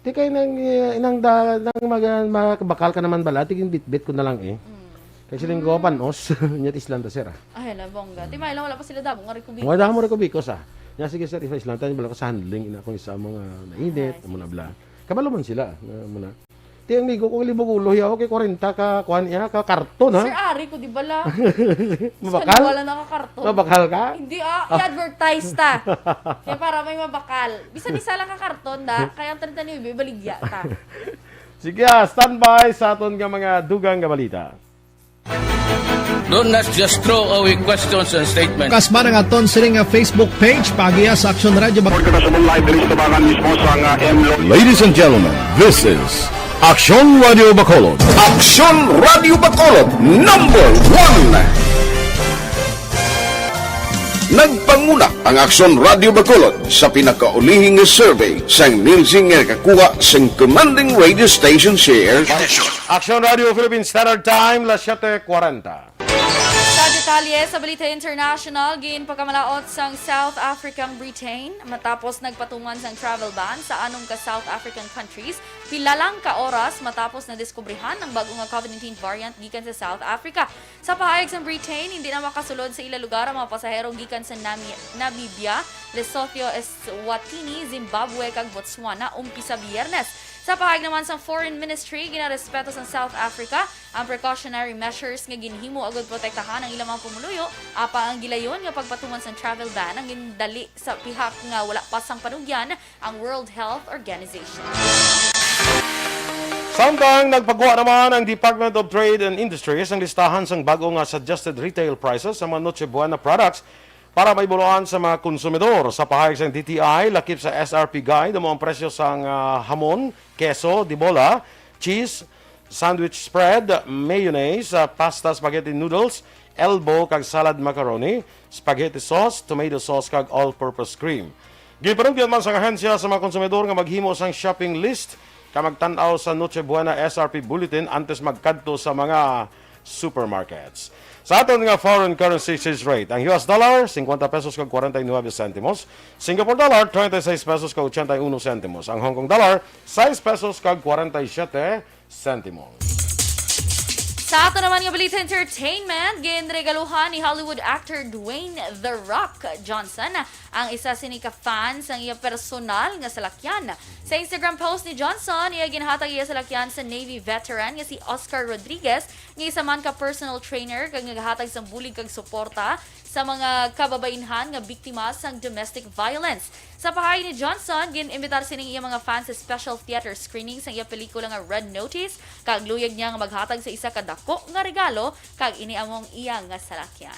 Di kay nang, eh, inang da, nang mag-, magbakal ka naman bala, tiging bitbit ko na lang eh. Mm. Kay siling ko, Mm. panos, nya islan ta, sir, ah. Ay, ala, bongga. Ti, may lang, wala pa sila damo nga rikubikos. Wala mo rikubikos, ah. Nya, sige, sir, isa islan ta, bala ko sa handling, ina ko isa mga nainit, Ay, amo na sige, bala. Kabalo man sila, na, amo na. Ti, ang migo ko, libog ulo, yaw, kay kwarenta ka, kuan, iya, ka karton, ha? Sir, ari ko, di bala? Mabakal? Wala na ka karton. Mabakal ka? Hindi, ah, Ah. i-advertise ta. Kaya para may mabakal. Bisan isa lang ka karton, da. Kaya ang trenta ni Bibi, baligya ta. Sige, ah, standby sa aton nga mga dugang nga balita. Do not just throw away questions and statements. Kasma ang aton sini nga Facebook page, paagiha sa Aksyon Radyo. Report ka na sa mga live diri sa Tabangan mismo sa nga M Lo- Ladies and gentlemen, this is Aksyon Radio Bacolod. Aksyon Radio Bacolod, number one. Nagpanguna ang Aksyon Radio Bacolod sa pinakaulihing nga survey sang Nielsen nga nakakuha sang commanding radio station share. Aksyon Radio Philippine Standard Time, las siete cuarenta. Sa detalye sa Balita International, ginpakamalaot sang South Africa ang Britain matapos nagpatuman sang travel ban sa anom ka South African countries, pila lang ka oras matapos nadiskubrihan ang bag-o nga COVID nineteen variant gikan sa South Africa. Sa pahayag sang Britain, hindi na makasulod sa ila lugar ang mga pasahero gikan sa Nami-, Namibia, Lesotho, Eswatini, Zimbabwe, kag Botswana umpisa Biyernes. Sa pahayag naman sang Foreign Ministry, ginarespeto sang South Africa ang precautionary measures nga ginhimo agud protektahan ang ilang mga pumuluyo, apang ang gilayon nga pagpatuman sang travel ban ang gindali sa pihak nga wala pa sang panugyan ang World Health Organization. Samtang nagpagwa naman ang Department of Trade and Industry sang listahan sang bag-o nga suggested retail prices sa mga Noche Buena products para maibuloan sa mga konsumidor. Sa pahayag sang D T I, lakip sa S R P guide amo ang presyo sang, ah, hamon, keso, dibola, cheese, sandwich spread, mayonnaise, ah, pasta, spaghetti noodles, elbow kag salad macaroni, spaghetti sauce, tomato sauce kag all-purpose cream. Ginpanugyan man sang ahensya sa mga konsumidor nga maghimo sang shopping list kag magtan-aw sa Noche Buena S R P bulletin antes magkadto sa mga supermarkets. Sa aton nga foreign currency exchange rate, ang U S dollar, cincuenta pesos kag cuarenta y nueve centimos, Singapore dollar, treinta y seis pesos kag ochenta y uno centimos, ang Hong Kong dollar, sais pesos kag cuarenta y siete centimos. Sa ato naman nga balita entertainment, ginregaluhan ni Hollywood actor Dwayne The Rock Johnson ang isa sini ka fan sang iya personal nga salakyan. Sa Instagram post ni Johnson, iya ginhatag iya salakyan sa Navy veteran nga si Oscar Rodriguez, nga isa man ka personal trainer kag nagahatag sang bulig kag suporta sa mga kababainhan nga biktima sang domestic violence. Sa pahay ni Johnson, gin-imbitar sining iya mga fans sa special theater screening sang iya pelikula nga Red Notice, kag luyag niya nga maghatag sa isa ka dako nga regalo, kag ini among iya nga salakyan.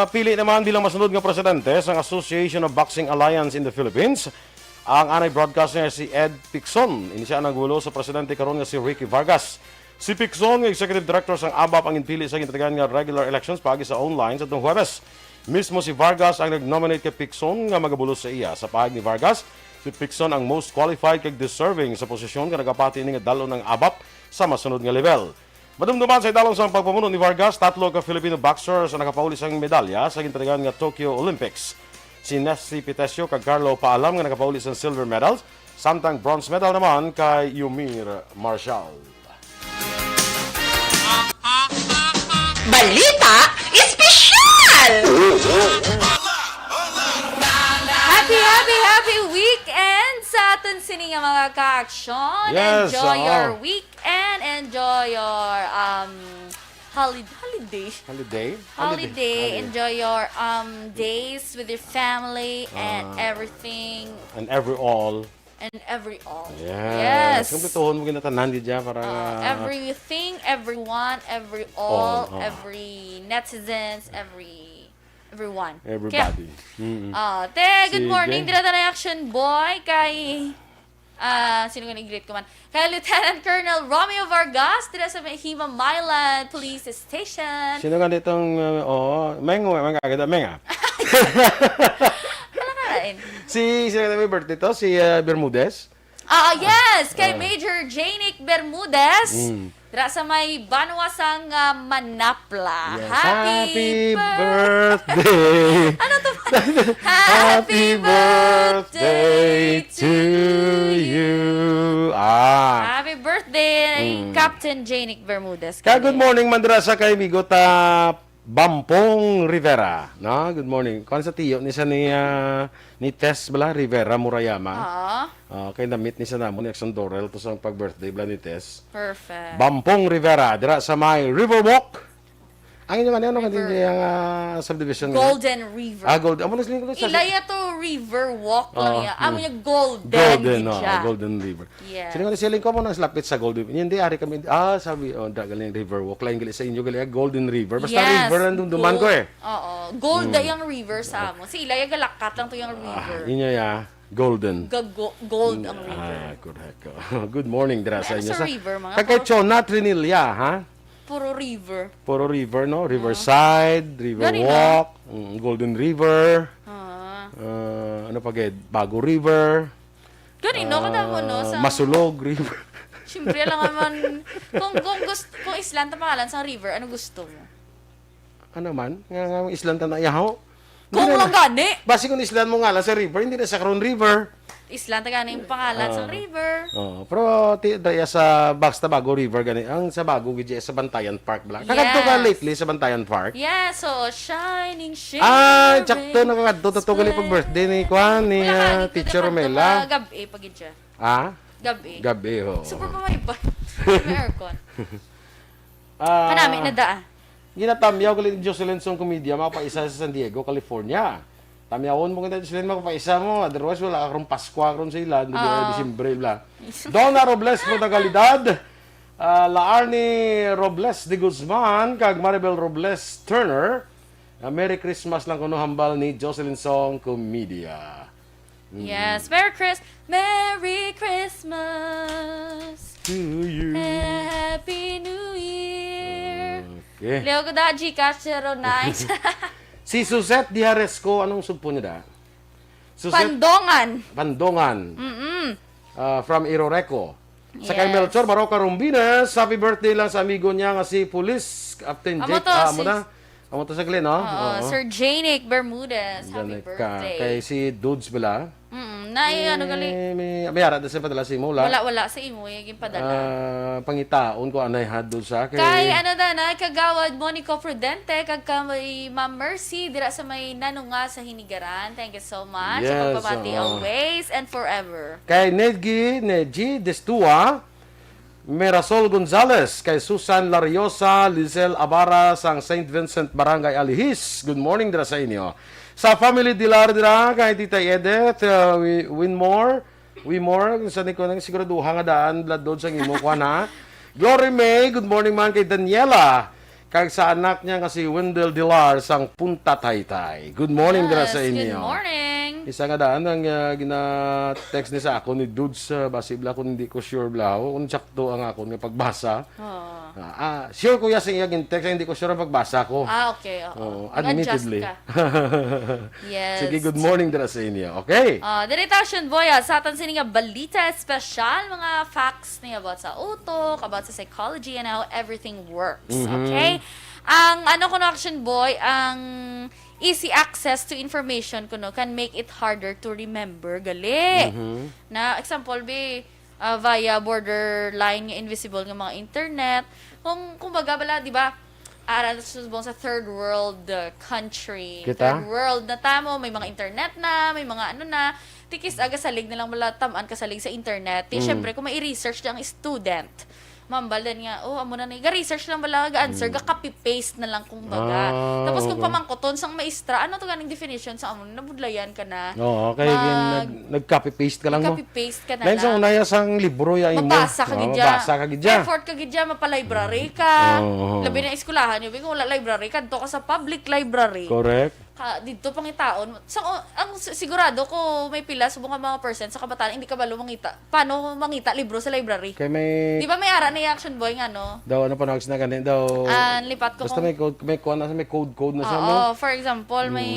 Ginpili naman bilang masunod nga presidente sang Association of Boxing Alliance in the Philippines ang anay broadcaster nga si Ed Picson. Ini sia ang nagbulo sa presidente karon nga si Ricky Vargas. Si Picson nga executive director sang abap ang ginpili sa gintagaan nga regular elections paagi sa online sa tong Huwebes. Mismo si Vargas ang nag-nominate kay Picson nga magabulos sa iya. Sa pahayag ni Vargas, si Picson ang most qualified kag deserving sa posisyon nga nagapati ini nga dal-on ang abap sa masunod nga level. Madumduman sa idalom sang pagpamuno ni Vargas, tatlo ka Filipino boxers ang nakapauli sang medalya sa gintagaan nga Tokyo Olympics. Si Nesty Pitesio kag Carlo Paalam nga nakapauli sang silver medals, samtang bronze medal naman kay Yumir Marshall. Balita Espesyal! Happy, happy, happy weekend sa aton sini nga mga ka-aksyon. Yes, Enjoy oo. your weekend. Enjoy your um holiday. Holiday. Holiday? Holiday. Enjoy your um days with your family and Ah. everything And every all. and every all. Yes. Yes. Kumplituhon mo ginatanan di dyan para... Uh, everything, everyone, every all, All, oh. Every netizens, every everyone. Everybody. Kaya, Mm-mm. Ah, te, good Sige. Morning. Dira na action boy kay ah, sino nga i-greet ko man? Kay Lieutenant Colonel Romeo Vargas dira sa Himamaylan Police Station. Sino nga nitong, uh, oo, Meng, Meng, agad, Meng, ah. Wala ka lain. Si, sino nga may birthday to? Si uh, Bermudez? Ah, yes, kay Ah. Major Janic Bermudez. Mm. Dira sa may banwa sang ah, Manapla. Yes. Happy, Happy bir- birthday! Ano to? Happy birthday to you! Ah! Happy birthday, Mm. Captain Janic Bermudez. Kaya good morning, Mandrasa, kay Migo ta Bampong Rivera. No? Good morning. Kuan sa tiyo ni sa ni, ah, ni Tess bala, Rivera Murayama. Ah, Ah, kay na-meet ni sa namon ni Action Dorel to sa pag-birthday bala ni Tess. perfect. Bampong Rivera, dira sa may Riverwalk. Ang inyo nga, ano nga din River. Yung ah, subdivision nga? Golden River. Ah, Golden. Amo na sila sa Ilaya to River Walk lang Oo. ya. Amo yung Golden, Golden, gid no, siya. Golden River. Yes. Sino nga siling ko mo nang lapit sa Golden? Hindi, ari kami. Ah, sabi, oh, da galing River Walk lang gali sa inyo gali. Golden River. Basta Yes, river ang dumduman gold. Ko eh. Oo. Gold na yung river sa amo. Si Ilaya galakat lang to yung Ah, river. Inyo ya, Golden. Gago- gold ang river. Ah, correct. Good morning dira sa Ano inyo. sa river, mga Kag kay to? Chona Trinilla, ha? Puro river. Puro river, no? Riverside, River Gani na. Walk, mm, Golden River, Ah. uh, ano pa gid? Bago River, Gani, no? Kada mo, no? ah, Sa, Masulog River. Siyempre lang naman. Kung, kung, gusto, kung island ang pangalan sa river, ano gusto mo? Ano man? Nga, nga island na iyaho? Kung lang gani! Basi kung island mo nga lang sa river, hindi na sa karon river. Island ta gani yung pangalan sa Ah. river. Oh, pero ti daya sa basta Bago River gani ang sa Bago gid sa Bantayan Park bala. Kakadto ka Yes. Lately sa Bantayan Park? Yes, so shining, shimmering. Ah, sakto nakakadto to gali pag birthday ni Kwan ni Wala ka, ah, dito Teacher nakadto Romela. ka, gabi pa gid siya. Ah? Gabi. Gabi ho. Super pa may ba? May aircon. Ah, Kanami na daa. Ginatamyaw gali ni Jocelyn Song Comedia, makapaisa sa San Diego, California. Tamyawon mo kita, Jocelyn, makapaisa mo. Otherwise, wala ka karong Paskwa karon sa ila, hindi Oo. na Disyembre, bla. Donna Robles Protagalidad, ah, Laar ni Robles de Guzman, kag Maribel Robles Turner. Ah, Merry Christmas lang kuno hambal ni Jocelyn Song Comedia. Yes, Merry Christmas. Merry Christmas. To you. Happy New Year. Okay. Leo ko da Gcash zero nine. Si Suzette Diharesco, anong sugpo niya da? Suzette Pandongan. Pandongan. Mm-mm. Ah, from Iroreco. Sa kay Yes. Melchor Maroca Rumbines, happy birthday lang sa amigo niya nga si Police Captain Amo Jake. to, Ah, amo si- na. Amo to sa gali, no? Oo, Oo. Sir Janic Bermudez, happy Gani ka. birthday. Kay si Dudes bala? Mm, na, eh, ano gali? Eh, may, may ara na siya padala sa imo, wala? Wala, wala sa imo, eh, yung padala. Ah, pangitaon ko anay ha, Dudes, ha, kay Kay ano na na, Kagawad Monico Prudente, kag kay Ma'am Mercy, dira sa may Nanunga sa Hinigaran. Thank you so much sa Yes, pagpamati oo. always and forever. Kay Nedgi, Nedgi Destua, Mirasol Gonzales, kay Susan Lariosa, Lizelle Abara sang Saint Vincent, Barangay Alihis. Good morning dira sa inyo. Sa family Dilar dira, kay Tita Edith, uh, Wi-, Winmore, Wimore, sa ni ko nang siguraduha nga daan, blood load sang imo, kuan, ha? Glory May, good morning man kay Daniela. Kag sa anak niya nga si Wendell Dilar sang Punta Taytay. Good morning dira sa Yes, good inyo. morning. Isa nga daan ang, ah, gina-text ni sa ako ni Dudes, ah, basi bala kung hindi ko sure bala kung sakto ang akon nga pagbasa. Oo. Ah, ah, sure ko ya sa iya gin-text, hindi ko sure ang pagbasa ko. Ah, okay, oo. Oo, Nag-adjust admittedly. ka. Yes. Sige, good morning dira sa inyo. Okay. Ah, diri ta, Action Boy, ah, sa atan sini nga balita espesyal, mga facts ni about sa utok, about sa psychology and how everything works. Mhm. Okay? Ang ano kuno, Action Boy, ang easy access to information kuno can make it harder to remember. Gali. Mhm. Na example, be, ah, via borderline nga invisible nga mga internet. Kung, kumbaga, bala, di ba, ara na subong sa third world, uh, country. Kita? Third world na tamo, may mga internet na, may mga ano na. Tikis aga salig na lang wala tamaan ka salig sa internet. Di, Mm. syempre, kung may research na ang student, mambal din nga, "Oh, amo na ni." Ga-research lang bala, ga-answer, Mm. ga-copy-paste na lang, kumbaga. Ah, Tapos kung okay. pamangkuton sang maestra, "Ano to ganing definition sa amo?" Nabudlayan ka na. Oo, kay gin-, Mag- nag-, nag-copy-paste ka lang mo. Nag-copy-paste ka na Lain sa lang. unaya sang libro ya imo. Mabasa ka Oo, gid dya. mabasa ka gid dya. Effort ka gid dya, mapalibrary ka. Oo. Labi na eskwelahan nyo, kung wala library, kadto ka sa public library. Correct. Ka, didto pangitaon. Sa, ang si-, sigurado ko may pila subong nga mga percent sa kabataan hindi kabalo mangita. Paano mangita libro sa library? Kay may Di ba may ara na yung Action Boy nga, no? Daw, ano pa nag-, na gani daw? Ah, lipat ko Basta kung may code, may kuha na, may code, code na siya, Oo, no? for example, Mm. may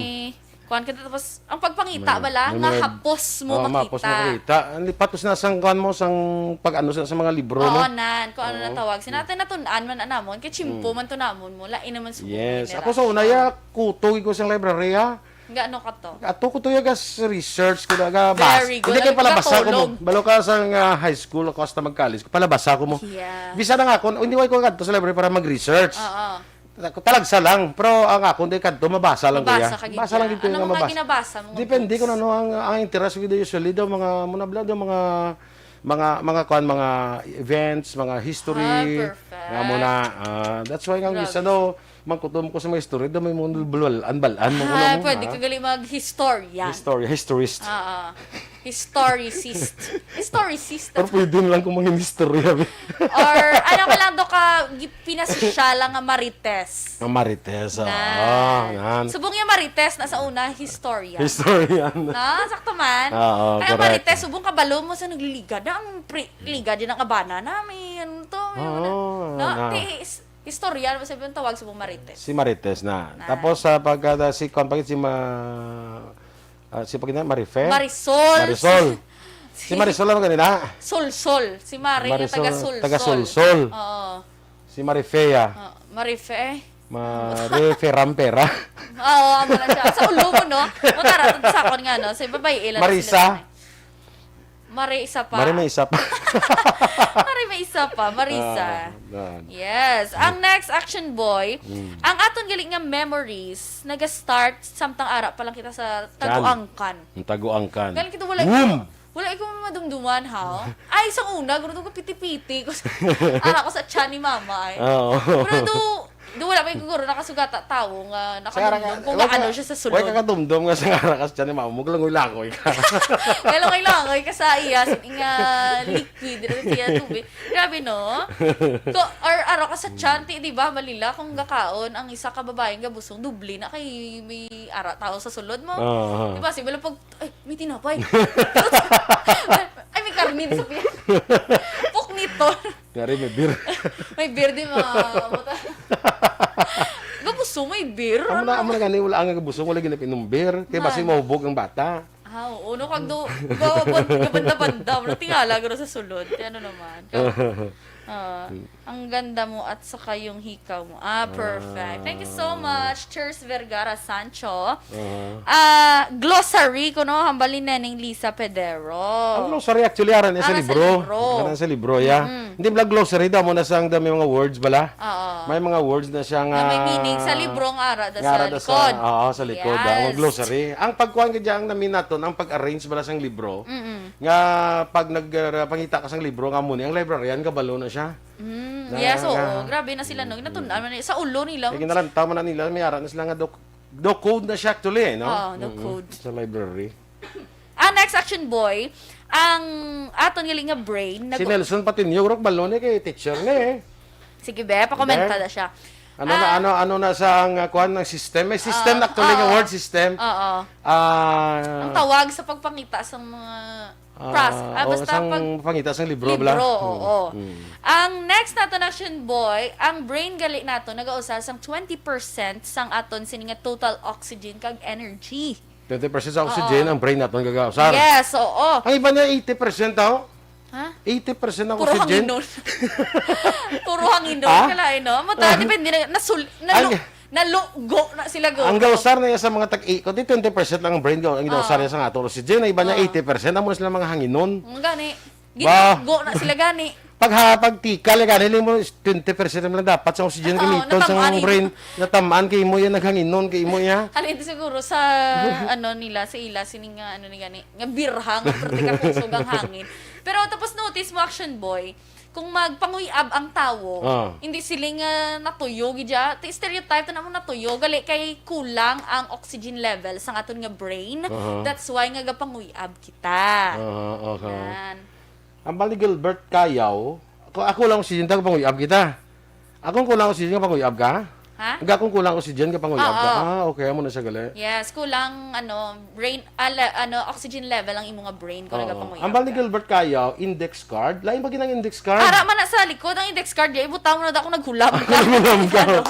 kuwan ka, tapos ang pagpangita May, bala, may nga mga hapos mo Oo, makita. mahapos mo makita. Ang lipat ko na sang kuwan mo, sang pag-ano sa, sa mga libro, Oo, no? nan, kung ano Oo. natawag. Sinatay natun-an man anamon, kay chimpo Mm. man to namon mo, lain naman sa Yes. mga Ako sa una, generasyon. ya, kutoy ko sa library, ha? Nga ano ka to? Ato ko to, ya, gas research ko na, ga, bas-, Very good. Hindi kay Alam ko palabasa ko mo. katulog. Balo ka sa nga high school, ako hasta mag-college, palabasa ko mo. Yeah. Bisa na nga ako, hindi ko kadto sa library para mag-research. Oo. Talagsa lang. Pero ang akon, di kadto, mabasa lang ko, Mabasa ya. ka gid Basa lang ya. gid ko Ano nga mga mabasa. ginabasa mo, Depende Books? kung ano ang, ang interest ko usually daw, mga, muna bla, daw, mga, mga, mga, kuwan, mga events, mga history. Ay, perfect. Nga muna, ah, that's why nga Grabe. minsan daw, mangkutom ko sa mga history, daw may mga bal-an, bal-an mo, Ay, ano mo, pwede ha? ka gali mag-historian. History, historist. Oo. Historicist. Historicist. Pero pwede na lang kung mangin-istorya, be. Or, ano ka lang do ka, gi-, pinasosyal lang nga Marites. Ang Marites, oo. Na. Ah, yan. Subong yung Marites na sa una, historian. Historian. No? Sakto man? Oo, Kaya correct. Marites, subong kabalo mo sa nagliligad na ang pre-, ligad yun ang abana namin. Ito, yun Oo, na. No? na. Ti-, is-, historian, sabi yung tawag sa mga Marites. Si Marites na. Na. Tapos, sa pagka, si, kwan pa, si Ma-, Ah, si pagkita, Marife? Marisol. Marisol. Si Si Marisol ang ganina. Solsol. Si Mari nga Marisol, taga Solsol. taga Solsol. Oo. Si Marifea. Ah, Marife. Marife Rampera. Oo, amo na siya. Sa ulo mo, no? Matara, sa akon nga, no? Sa babae, ilan Marisa. sila na. Mari isa pa. Mari may isa pa. Mari may isa pa. Marisa. Ah, yan. Yes. Ang next, Action Boy, Mm. ang aton gali nga memories, naga-start samtang ara pa lang kita sa Chan. taguangkan. Ang taguangkan. Galing kita, wala Womb! ko, wala ko madumduman, ha? Ay, sa una, guro ko piti-piti. Ara ko sa tiyan ni mama, ay. Oo. Pero do, do wala may guro nakasugata tawo nga Sa ara ka, nakanumdum kung wala gaano ka, siya sa wala sulod. ka kadumdum nga sa ara ka sa tiyan ni mama mo, langoy-langoy ka. Langoy-langoy ka sa iya, sa nga liquid, dito siya tubig. Grabe, no? Ko, or ara ka sa tiyan, ti, di ba, malila kung gakaon ang isa ka babaeng gabusong, doble na kay may ara tao sa sulod mo. Oo. Di ba, si Bella pag, "Ay, may tinapay." "Ay, may karne sa piya." Puknito. Yari, may beer. May beer, di ba? Gabusong, may beer. Amo na, amo na gani, wala nga gabusong, wala ginapinom beer. Kaya basi Man. mahubog ang bata. Ah, oo, no, kag do, gabanda-banda, wala tingala, garo sa sulod. Kaya ano naman. Kag, Ah, ang ganda mo at saka yung hikaw mo. Ah, perfect. Thank you so much, Chers Vergara Sancho. Uh-huh. Ah, glossary ko, no? Hambal ni Neneng Lisa Pedero. Ang glossary actually, ara na sa libro. Ara sa libro. Ara sa libro, yeah. Mm-mm. Hindi bala glossary daw mo na sang dami mga words bala. Oo. May mga words na siya nga may meaning sa libro nga ara da sa likod. Oo, sa likod, ah, ang glossary. Yes. Ang pagkuan ka dyan, ang namin naton, ang pag-arrange bala sang libro, mm-mm, nga pag nagpangita ka sang libro, nga mo ni, ang librarian, kabalo na siya. Mm, yes, oo. Grabe na sila, no? Natun-an man ni-, sa ulo nila. Kaya ginalantaw man na nila, may ara na sila nga doc-, doc code na siya actually, eh, no? Oo, doc code. Mm-mm. Sa library. Ah, next, Action Boy, ang aton gali nga brain, nag- Si Nelson Patiño, kabalo ni kay teacher ni, eh. Sige, be, pakomenta na siya. Ano na, ah, ano, ano na sa ang, ah, kuan, ang system? May system, ah, actually, nga word system. Oo. Ah, ang tawag sa pagpangita sa mga pras-, ah, ah, basta sang pag-, pangita sang libro, bala. Libro, oo. Mm, mm. Ang next nato na, Action Boy, ang brain gali nato nagausa sang twenty percent sang aton sini nga total oxygen kag energy. Twenty percent sa oxygen, oo, ang brain naton gagausar. Yes, oo. Ang iba niya, eighty percent, oh. Ha? Eighty percent ang oxygen. Puro hanginon. Puro hanginon, ha? Kalain, no? Mata, depende na, nasul-, nalu-, nalugo na sila, go. Ang gausar na iya sa mga tag-, kundi twenty percent lang ang brain ko, ang ginausar niya sa nga ato oxygen, ang iba niya, oo, eighty percent, amo na sila mga hanginon. Ang gani. Ba? Ginugo na sila gani. Pag ha, pag tikal, gani, mo, twenty percent lang dapat sa oxygen, oo, gamiton sa brain, natamaan kay mo yan, naghanginon kay mo yan. Halin siguro sa, ano nila, sa ila, sining nga, ano ni gani, nga birha nga perti ka kusog ang hangin. Pero tapos notice mo, Action Boy, kung magpanguyab ang tawo, ah, hindi sila nga natuyo gid siya. Ti-, stereotype na mo natuyo, gali kay kulang ang oxygen level sa aton nga brain. Aha. That's why nga gapanguyab kita. Aha, okay. Yan. Ang bali Gilbert Kayaw, ako, ako lang oxygen, ta, panguyab kita. Akong kulang oxygen, panguyab ka? Ha? Ang akong kulang oxygen, kapanguyab ka? Oo. Ah, okay, amo na siya gali. Yes, kulang, ano, brain, ah, le-, ano, oxygen level ang imo nga brain kung nagapanguyab ka. Oo. Ang bali Gilbert Kayaw, index card. Lain ba ginang index card? Ara man na sa likod ang index card, di, ibutang mo na ako, naghulam ka. Naghulam ka. Ano?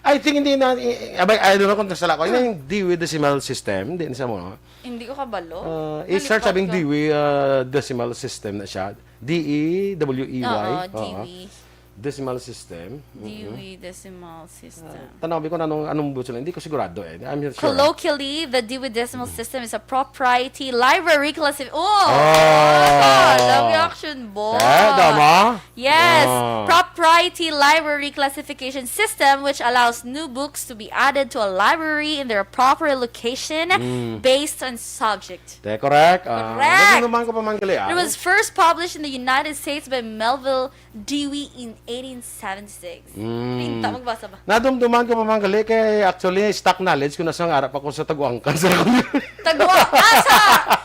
I think hindi na, i-, i-, abay, I don't know kung sala ko. Yun yung Dewey Decimal System, hindi na sa mo. Hindi ko kabalo. Ah, i-search, nalipot sabing ko. Dewey, ah, Decimal System na siya. D E W E Y. Oo, oo. Dewey. Decimal system. Mm-mm. Dewey Decimal System. Ah, tanaw ko na anong, anong buto na. Hindi ko sigurado eh. I'm not sure. Colloquially, the Dewey Decimal System is a propriety library classification. Oh! Oh! Love you, Action Boy. Eh, tama? Yes. Oh. Propriety library classification system which allows new books to be added to a library in their proper location, mm, based on subject. Te, correct. Ah, correct. Naman ko pa man gali, ah. It was first published in the United States by Melvil Dewey in eighteen seventy-six. Mm. Pinta, magbasa ba? Nadumduman ko pa man gali kay actually stock knowledge ko na sa nga ara pa ko sa Taguangkan sa Taguangkan sa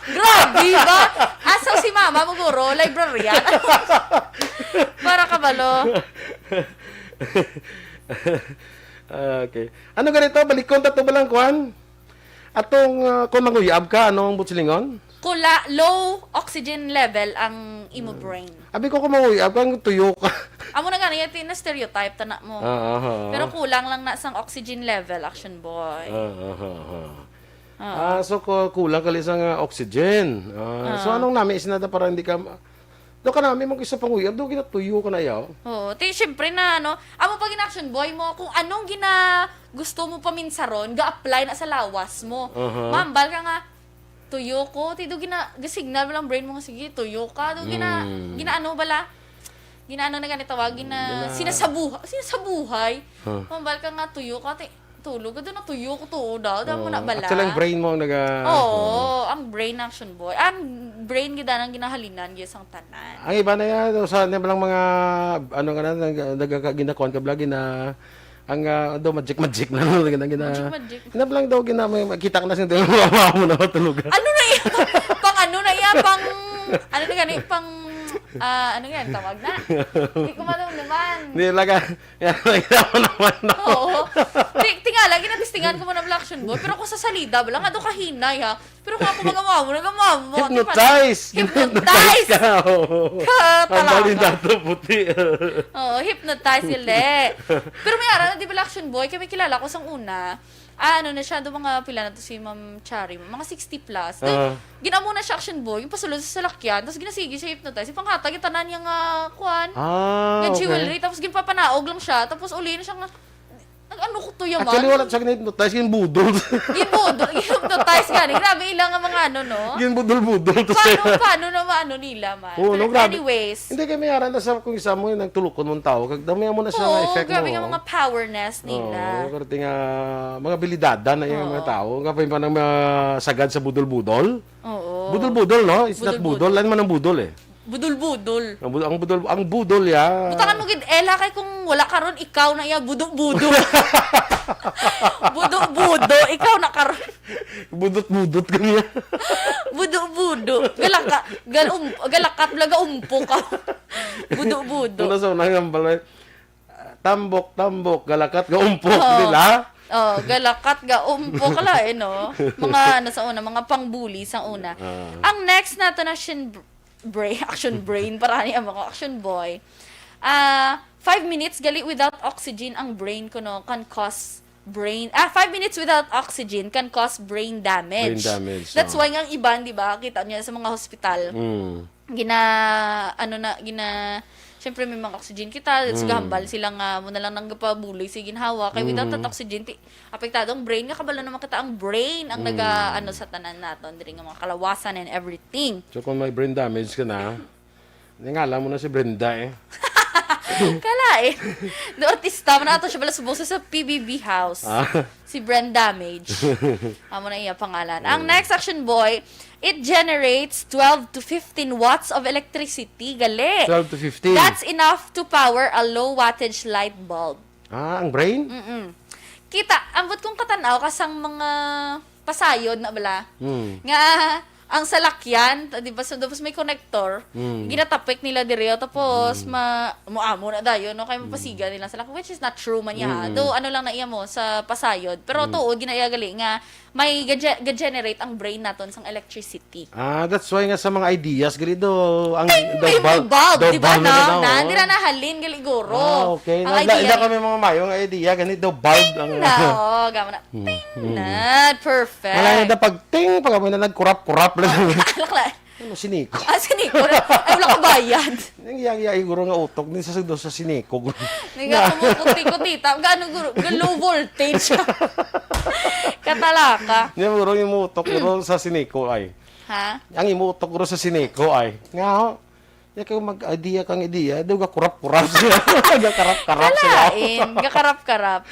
grabe ba? Asa si mama mo guro? Librarian? Para kabalo. Okay. Ano ganito? Balikon ta to ba lang, kwan? Atong, ah, kung manguyab ka, anong buot silingon? Kula, low oxygen level ang imo brain. Abi ko, kung manguyab ka, tuyo ka. Amo na gani, ito na stereotype, tana mo. Ah, ah, ah, ah. Pero kulang lang na sang oxygen level, Action Boy. Ah, ah, ah, ah. Ah. Ah, so, ku-, kulang ka lang sa nga oxygen. Ah, so, ah, anong nami isinada para hindi ka ma-, do ka nami mag-isa panguyab, do ginatuyo ka na yaw. Oo. Ti, syempre na, ano, amo pag in-action boy mo, kung anong gina-, gusto mo paminsaron, ga-apply na sa lawas mo. Aha. Mambal ka nga, "Tuyo ko." Ti, do gina-, ga-signal mo lang brain mo nga, "Sige, tuyo ka." Do gina-, mm, ginaano bala? Ginaano na gani tawag? Gina-, gina- sinasabuha-, sinasabuhay. Huh. Mambal ka nga, "Tuyo ka." Ti, tulog ka, do natuyo ko to, da. Da mo na bala. Oo. Actually, ang brain mo ang naga-, oo, oo, ang brain, Action Boy. Ang brain, gid ang ginahalinan, gid sang tanan. Ang iba na yan, sa, na lang mga, ano nga na, nag-, nag-, ginakuan ka vlog, gina-, ang, ah, do, magic, magic na, no? Gina-, gina-, magic, magic. Gina lang daw, gina-, may, makita ka na siya, mga mama mo na matulog. Ano na yan? Pang ano na yan? Pang, ano na gani? Pang, ah, ano yan? Tawag na? Hindi ko madumduman. Hindi, laga, yan, nakita mo naman, no? Oo. Ti-, tingala, ginatistingan ko mo na vlog, Action Boy. Pero kung sa salida, wala nga daw kahinay, ha? Pero kung ako magamaw, nagamaw mo. Di ba? Hypnotize! Hypnotize! Ka, oo. Ka, Ang talaga. Balindado puti. Oo, hypnotize, gali. Pero may ara na, di ba, Action Boy? Kaya may kilala ko sang una. Ah, ano na siya, do mga pila na to si Ma'am Chari, mga sixty plus. Then, Ah. ginamo na siya, Action Boy, yung pasulod sa salakyan, tapos ginasigi siya hypnotize. Yung panghatag, yung tanan niya nga, kuan, Ah, nga okay. Jewelry, tapos ginpapanaog lang siya, tapos uli na siya nga, nag-ano ko to, yaman? Actually, wala siya ginhypnotize, yung budol. Gibudol, hypnotize gani. Grabe ila nga mga ano, no? Ginbudol-budol to Paano, siya. Paano na maano nila man? Oo, no, Pero grabe. Anyways. Hindi, kaya may aran na sa kung isa mo yung nagtulukon mong tao, kag dami mo na siya nga Oo, effect grabe mo. Nga mga powerness nila. Oo, karte nga mga bilidada na yung Oo. Mga tao. Kapag pa nang mga sagad sa budol-budol. Oo. Budol-budol, no? It's not Budol-budol. budol. Lan man ang budol eh. Budol-budol. Ang budol, ang budol, ang budol ya. Butangan mo gid, Ella, kay kung wala karon, ikaw na iya, budo-budo. Budo-budo, ikaw na karon. Budot-budot kami. Budo-budo. Galaka, gal um, galakat, laga umpo ka. Budo-budo. Una sa unang ang balay. Tambok, tambok, galakat, gaumpok, Oo. di ba? Oh, galakat ga umpo ka la, eh, no? Mga ano sa una, mga pangbuli sa una. Ah. Ang next nato na shin br- brain, action brain para ni ang mga action boy. Ah, five minutes gali without oxygen ang brain ko, no, can cause brain ah five minutes without oxygen can cause brain damage. Brain damage, That's oh. Why nga ang iban, di ba, kita niya sa mga hospital. Mm. Gina ano na gina Siyempre, may mga oxygen kita, so gahambal sila nga mo na lang nang gapabuloy sa ginhawa. Kay without that oxygen, ti, apektado ang brain. Nga kabalo naman kita ang brain ang naga ano sa tanan naton, diri nga mga kalawasan and everything. So kung may brain damage ka na, ningala mo na si Brenda eh. Kalain. Do artista man ato siya pala subong sa P B B House. Ah. Si Brand Damage. Amo na iya pangalan. Ang next, action boy, it generates twelve to fifteen watts of electricity. Gali. Twelve to fifteen. That's enough to power a low wattage light bulb. Ah, ang brain? Mm-mm. Kita, ambot kong katanaw ka sang mga pasayod na bala. Hmm. Nga, ang salakyan, di ba, so, tapos may connector, Mm. ginatapik nila diri, tapos ma, mo amo na dayon, no, kay mapasiga nila sa salakyan, which is not true man niya, ha. Mm. Though, ano lang na iya mo sa pasayod, pero tuod, ginaiyagali nga may ga-, ga-generate ang brain naton sang electricity. Ah, that's why nga sa mga ideas, gali do, ang Ting! daw Yung bulb, daw di ba, bulb na? daw, Na, oh. Hindi na nahalin, gali guro. Ah, okay. Ang Na, idea. na kami mga mayong idea, gani daw bulb ang Na, oh, gama na. Hmm, Ting! hmm. Na, perfect. Wala na pag ting, pag amoy na nagkurap-kurap lang. Alak lang. Ano, siniko? Ah, siniko na. Ay, wala ka bayad. Yung iya-iya, guro nga utok, din sa sudo sa siniko. Nga kumukuti-kuti. Gaano, guro? Ga low voltage. Katalaka. Niya, guro yung utok, guro sa siniko ay. Ha? Ang imutok, guro sa siniko ay. Nga, oh. Yan kayo mag-idea kang idea. Daw gakurap-kurap siya. Gakarap-karap siya. Kalain. Gakarap-karap.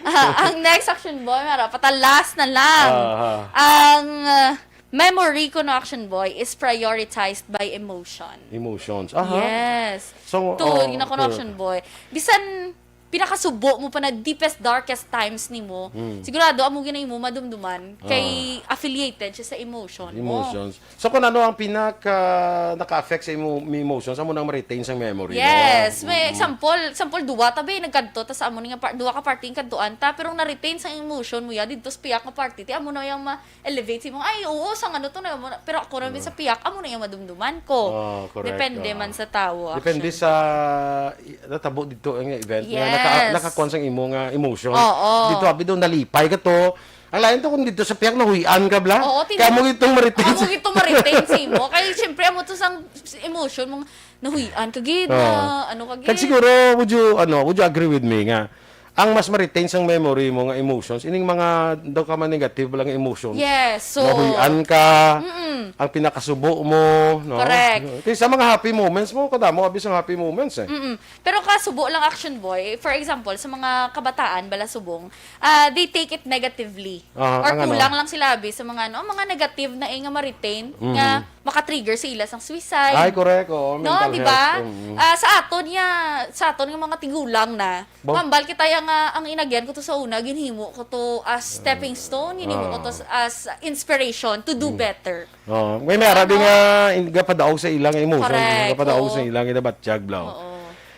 Ah, ang next, action boy, mara, patalas na lang. Aha. Ang uh, memory ko no, action boy, is prioritized by emotion. Emotions. Aha. Yes. So, Tuod, oh, gina ko no, okay. Action boy. Bisan pinakasubo mo pa na deepest, darkest times nimo, Hmm. sigurado amo gina imo madumduman kay affiliated siya sa emotion mo. Emotions. So, kung ano ang pinaka naka-affect sa imo, emotions, amo nang ma-retain sa memory mo. Yes, may Mm. example, example duwa tabi nagkadto tas amo ni nga par-, duwa ka parte yung kadtuan ta, pero na-retain sa emotion mo ya didto sa piyak nga parte, ti amo na yung ma-elevate si mo. Ay, oo, sa ano to na mo na-, pero ako na sa piyak, amo na yung madumduman ko. Oh, correct. Depende Oh. man sa tao. Depende Action. Sa i- natabo dito ang event nga Yes. naka nakakuan sang imo nga emotion. Oo. Dito abi daw nalipay ka to. Ang lain to kung dito sa piyak nahuyan ka bla. Oo, tin- Kaya mo itong marites. Amo gito ma-retain sa imo. Kay siyempre amo to sang emotion mong nahuyan ka gid, Oo. na ano ka gid. Kag siguro, would you, ano, would you agree with me nga ang mas ma-retain sang memory mo nga emotions, ining mga daw ka man negative lang emotions. Yes, so Nahuyan ka, Mm-mm. ang pinakasubo mo, no? Correct. Kaysa mga happy moments mo, kadamo abi sang happy moments eh. Mm-mm. Pero kasubo lang, action boy, for example, sa mga kabataan bala subong, ah, they take it negatively. Ah, Or ang ano? Kulang lang sila abi sa mga ano, mga negative na eh, nga ma-retain Mhm. nga maka-trigger sa ila sang suicide. Ay, correct. Oo, No, mental di ba? health. Mm. Ah, sa aton niya, sa aton nga mga tigulang na, Ba- mambal kita ya nga ang inagyan ko to sa una, ginhimo ko to as stepping stone, ginhimo ko to Ah. as inspiration to do Mm. better. Oh, may may arabi Ano? nga in- gapadaog sa ilang emotion, Correct, gapadaog oo. Sa ilang ginabatyag bla. Oo.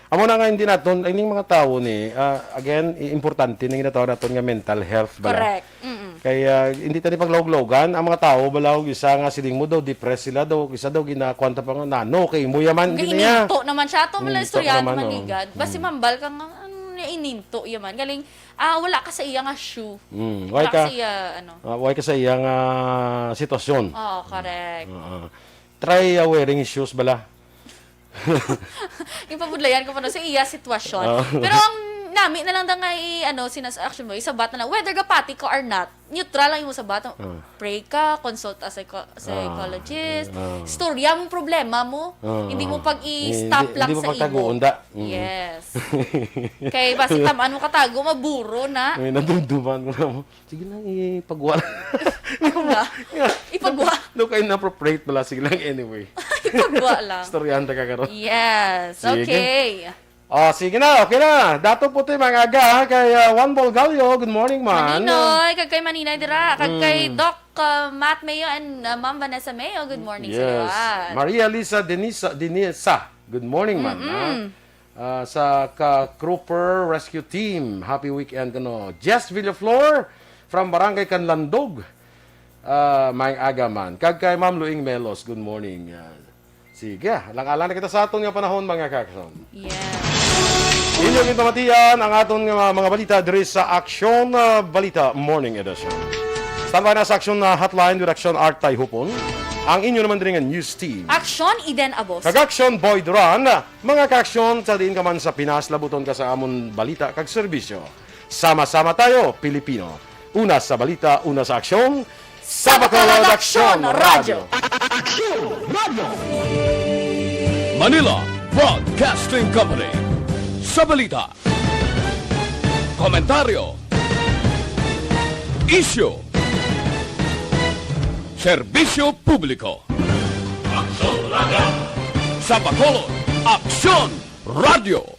Amo na nga hindi naton ining mga tawo ni ah, again i- importante ning ginatawag naton nga mental health bala. Correct. Mm-mm. Kay, ah, hindi ta ni paglawog-lawogan ang mga tawo, bala, og isa nga siling mo daw, depressed sila daw, og isa daw ginakuan ta pa nga, "Nano kay imo yaman, hindi na niya." Giininto naman siya. Ato man lang Ininto istorya naman, naman oh. Ligad. Basi Mm. mambal ka nga, "Ano niya ininto yaman?" Galing, ah, wala ka sa iya nga shoe. Mm. Why Wala ka ka, sa iya, ano. ah, why ka sa iya nga sitwasyon? Oo, correct. Oo. Try, ah, wearing his shoes bala. Ipabudlayan ko pa no, sa iya sitwasyon. Oo. Pero ang nami na lang da nga i-, ano, sinas-, action mo, isabat na lang. Whether gapati ka or not, neutral lang yung sabat. Oo. Pray ka, consult a psycho-, psychologist. Oo. Istorya mong problema mo. Oo. Hindi mo pag Hindi, i-stop lang hindi mo sa pagtaguon, imo. da. Mm. Yes. Kay basi tamaan mo katago, maburo na. May nadumduman mo na mo. Sige lang, ipagwa lang. Ako na. Yeah. Ipagwa. No, kay inappropriate pala. Sige lang, anyway. Ipagwa lang. Istoryahan ta ka karon. Yes, Sige. okay. Ah, sige na, okay na. Dato po to yung mga aga, ha, kay, ah, Juan Bolgallo. Good morning, man. Maninoy, kag kay Maninay dira, kag kay Mm. Doc, ah, Matt Mayo and, ah, Ma'am Vanessa Mayo. Good morning sa Yes. liwat. Maria Lisa Denisa, Denisa. Good morning, man, ha? Mm-mm. Ah, sa ka Grouper Rescue Team. Happy weekend, ano. Jess Villaflor from Barangay Canlandog. Ah, may aga man. Kag kay Ma'am Luing Melos, good morning. Ah, sige, alang-alang na kita sa aton nga panahon, mga kakson. Yes. Inyong ginpamatian ang aton nga mga balita diri sa Aksyon, ah, Balita Morning Edition. Standby na sa Aksyon na hotline with Aksyon Art Tayhupon. Ang inyo naman diri nga news team. Aksyon Eden Abos. Kag Aksyon Boy Duran. Mga kaaksyon, sa diin ka man sa Pinas, labuton ka sa amon balita kag serbisyo. Sama-sama tayo, Pilipino. Una sa balita, una sa aksyon, sa Bacolod Aksyon Radyo. Aksyon Radyo. Manila Broadcasting Company. Sa balita, komentaryo, isyu, serbisyo publiko. Aksyon Radyo. Sa Bacolod, Aksyon Radyo.